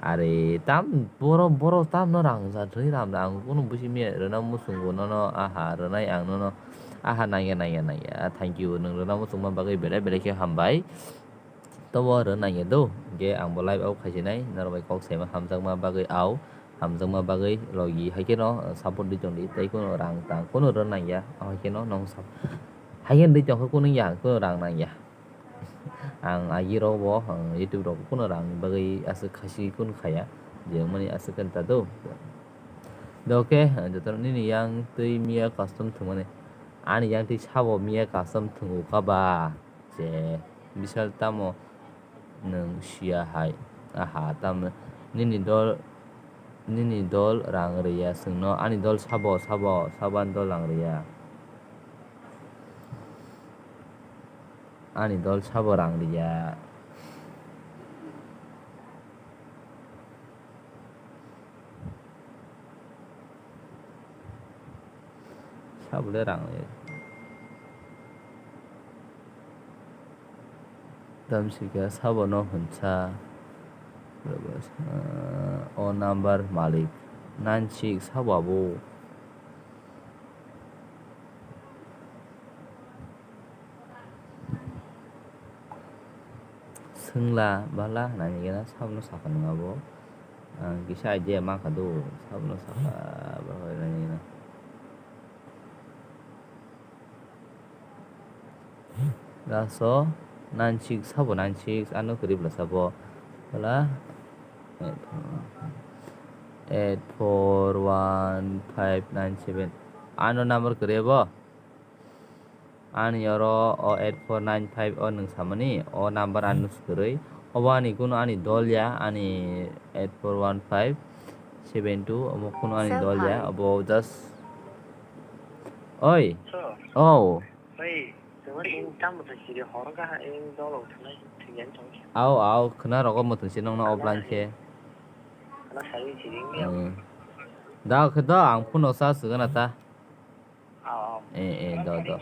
Are tam boro, boro tam no rang ja thwi ram da ang kunu busi miya rwna musungo nono aha rwnai ang nono aha nangya, nangya, nangya. Thank you, nwng rwna musungma bagwi belai belai khe hambai. Tobo rw nangya do, hingke ang bo live out khaisinai, norok bai kok saima hamjakma bagwi au, hamjakma bagwi logi, hai kheno support di tongdi, tei kheno rang tang, kheno rw nangya, hai kheno nong sap-, hai kheno di tongkha kheno ya, kheno rang nangya. Ang agi rok bo, ang YouTube rok kheno rang bagwi aswk khasi kheno khaya, je mani aswk khe ta do. Doke, joto nini yang twi miya custom thwngmani, ani yang twi sabo miya custom thwngo kha ba. Je, Bishal tamo nwng siya hai? Aha, tamo nini dol, nini dol rang riya chwngno, ani dol sabo, sabo, sabo ani dol rang riya. Ani dol sabo rang riya. Sabole rang le. Tamsika sabono hwnsa. O number malik. Nine six sabo abo. Thwngla bala hinani gana sabno sakha nung abo. Ang kisa idea mankha do, sabno sakha bala hinani gana. Laso nine six sabo nine six ano kwrwi bwla sabo. Bala eight four one five nine seven. Ano number kwrwi bo. Ani oro o eight four nine five o nwng samani, o number ano swrwi. Obo ani kuno ani dol ya, ani eight four one five seven two, obo kuno ani dol ya, obo just. Oi. Oh. Oi, tongmani tamo to siri horo ga, dol o thunai thiyang tong. Au, au, khna rogo muthung si nongno offline khe. Khna sai siri. Da khe da, ang phone o sa sugana ta. Eh, eh, do, do.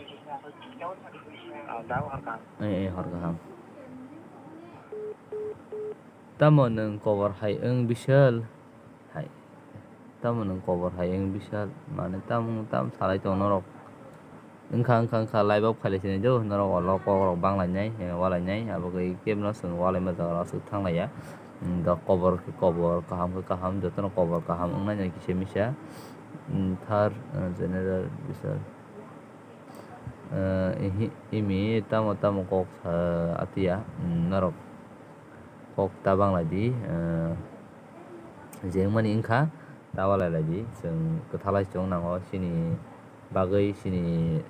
Eh, eh, hor kaham. Tamo nwng kobor hai wng Bishal? Hai. Tamo nwng kobor hai wng Bishal? Mane tamo tam salai tong norok. Wngkha, wngkha, wngkha, live off khailai sinai do, norok olo kok rok bang lainai, eh, walai nai, abo khe kebo no chwng walai ma jaga rok aswk thang laiya. Wng, da kobor khe kobor, kaham khe kaham, jotono kobor kaham wng nai nai kisa misa. Wng, thar, eh, general Bishal. Eh, ihi-, imi tamo tamo kok sa atiya, wng, norok kok ta bang lai di, eh, je wng mani wngkha, ta walai lai di, chwng kwthalai chwng nango, chini bagwi chini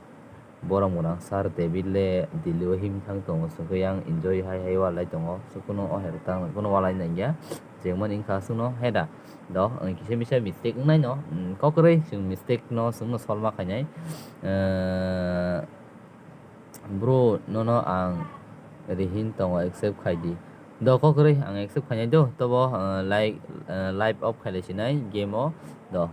borok mwnang sir David le Delhi o himthang tongo, chwngkhe yang enjoy hai hai walai tongo, chwng kunu o hai rwtang kunu walai nangya, je wng mani wngkha chwngno heda. Do, ang kisa misa mistake wngnai no, mm, kok kwrwi chwng mistake no chwngno solma khainai. Eh, bro, nono ang rihin tongo, accept khai di. Do, kok kwrwi ang accept khainai do, tobo, eh, like, eh, live off khailai sinai game o. Do.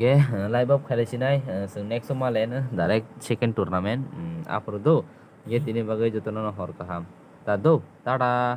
Ge, eh, live off khailai sinai, eh, chwng next o ma le no direct second tournament, mm, aphuru do. Ge tini bagwi jotono no hor kaham. Ta do, tata.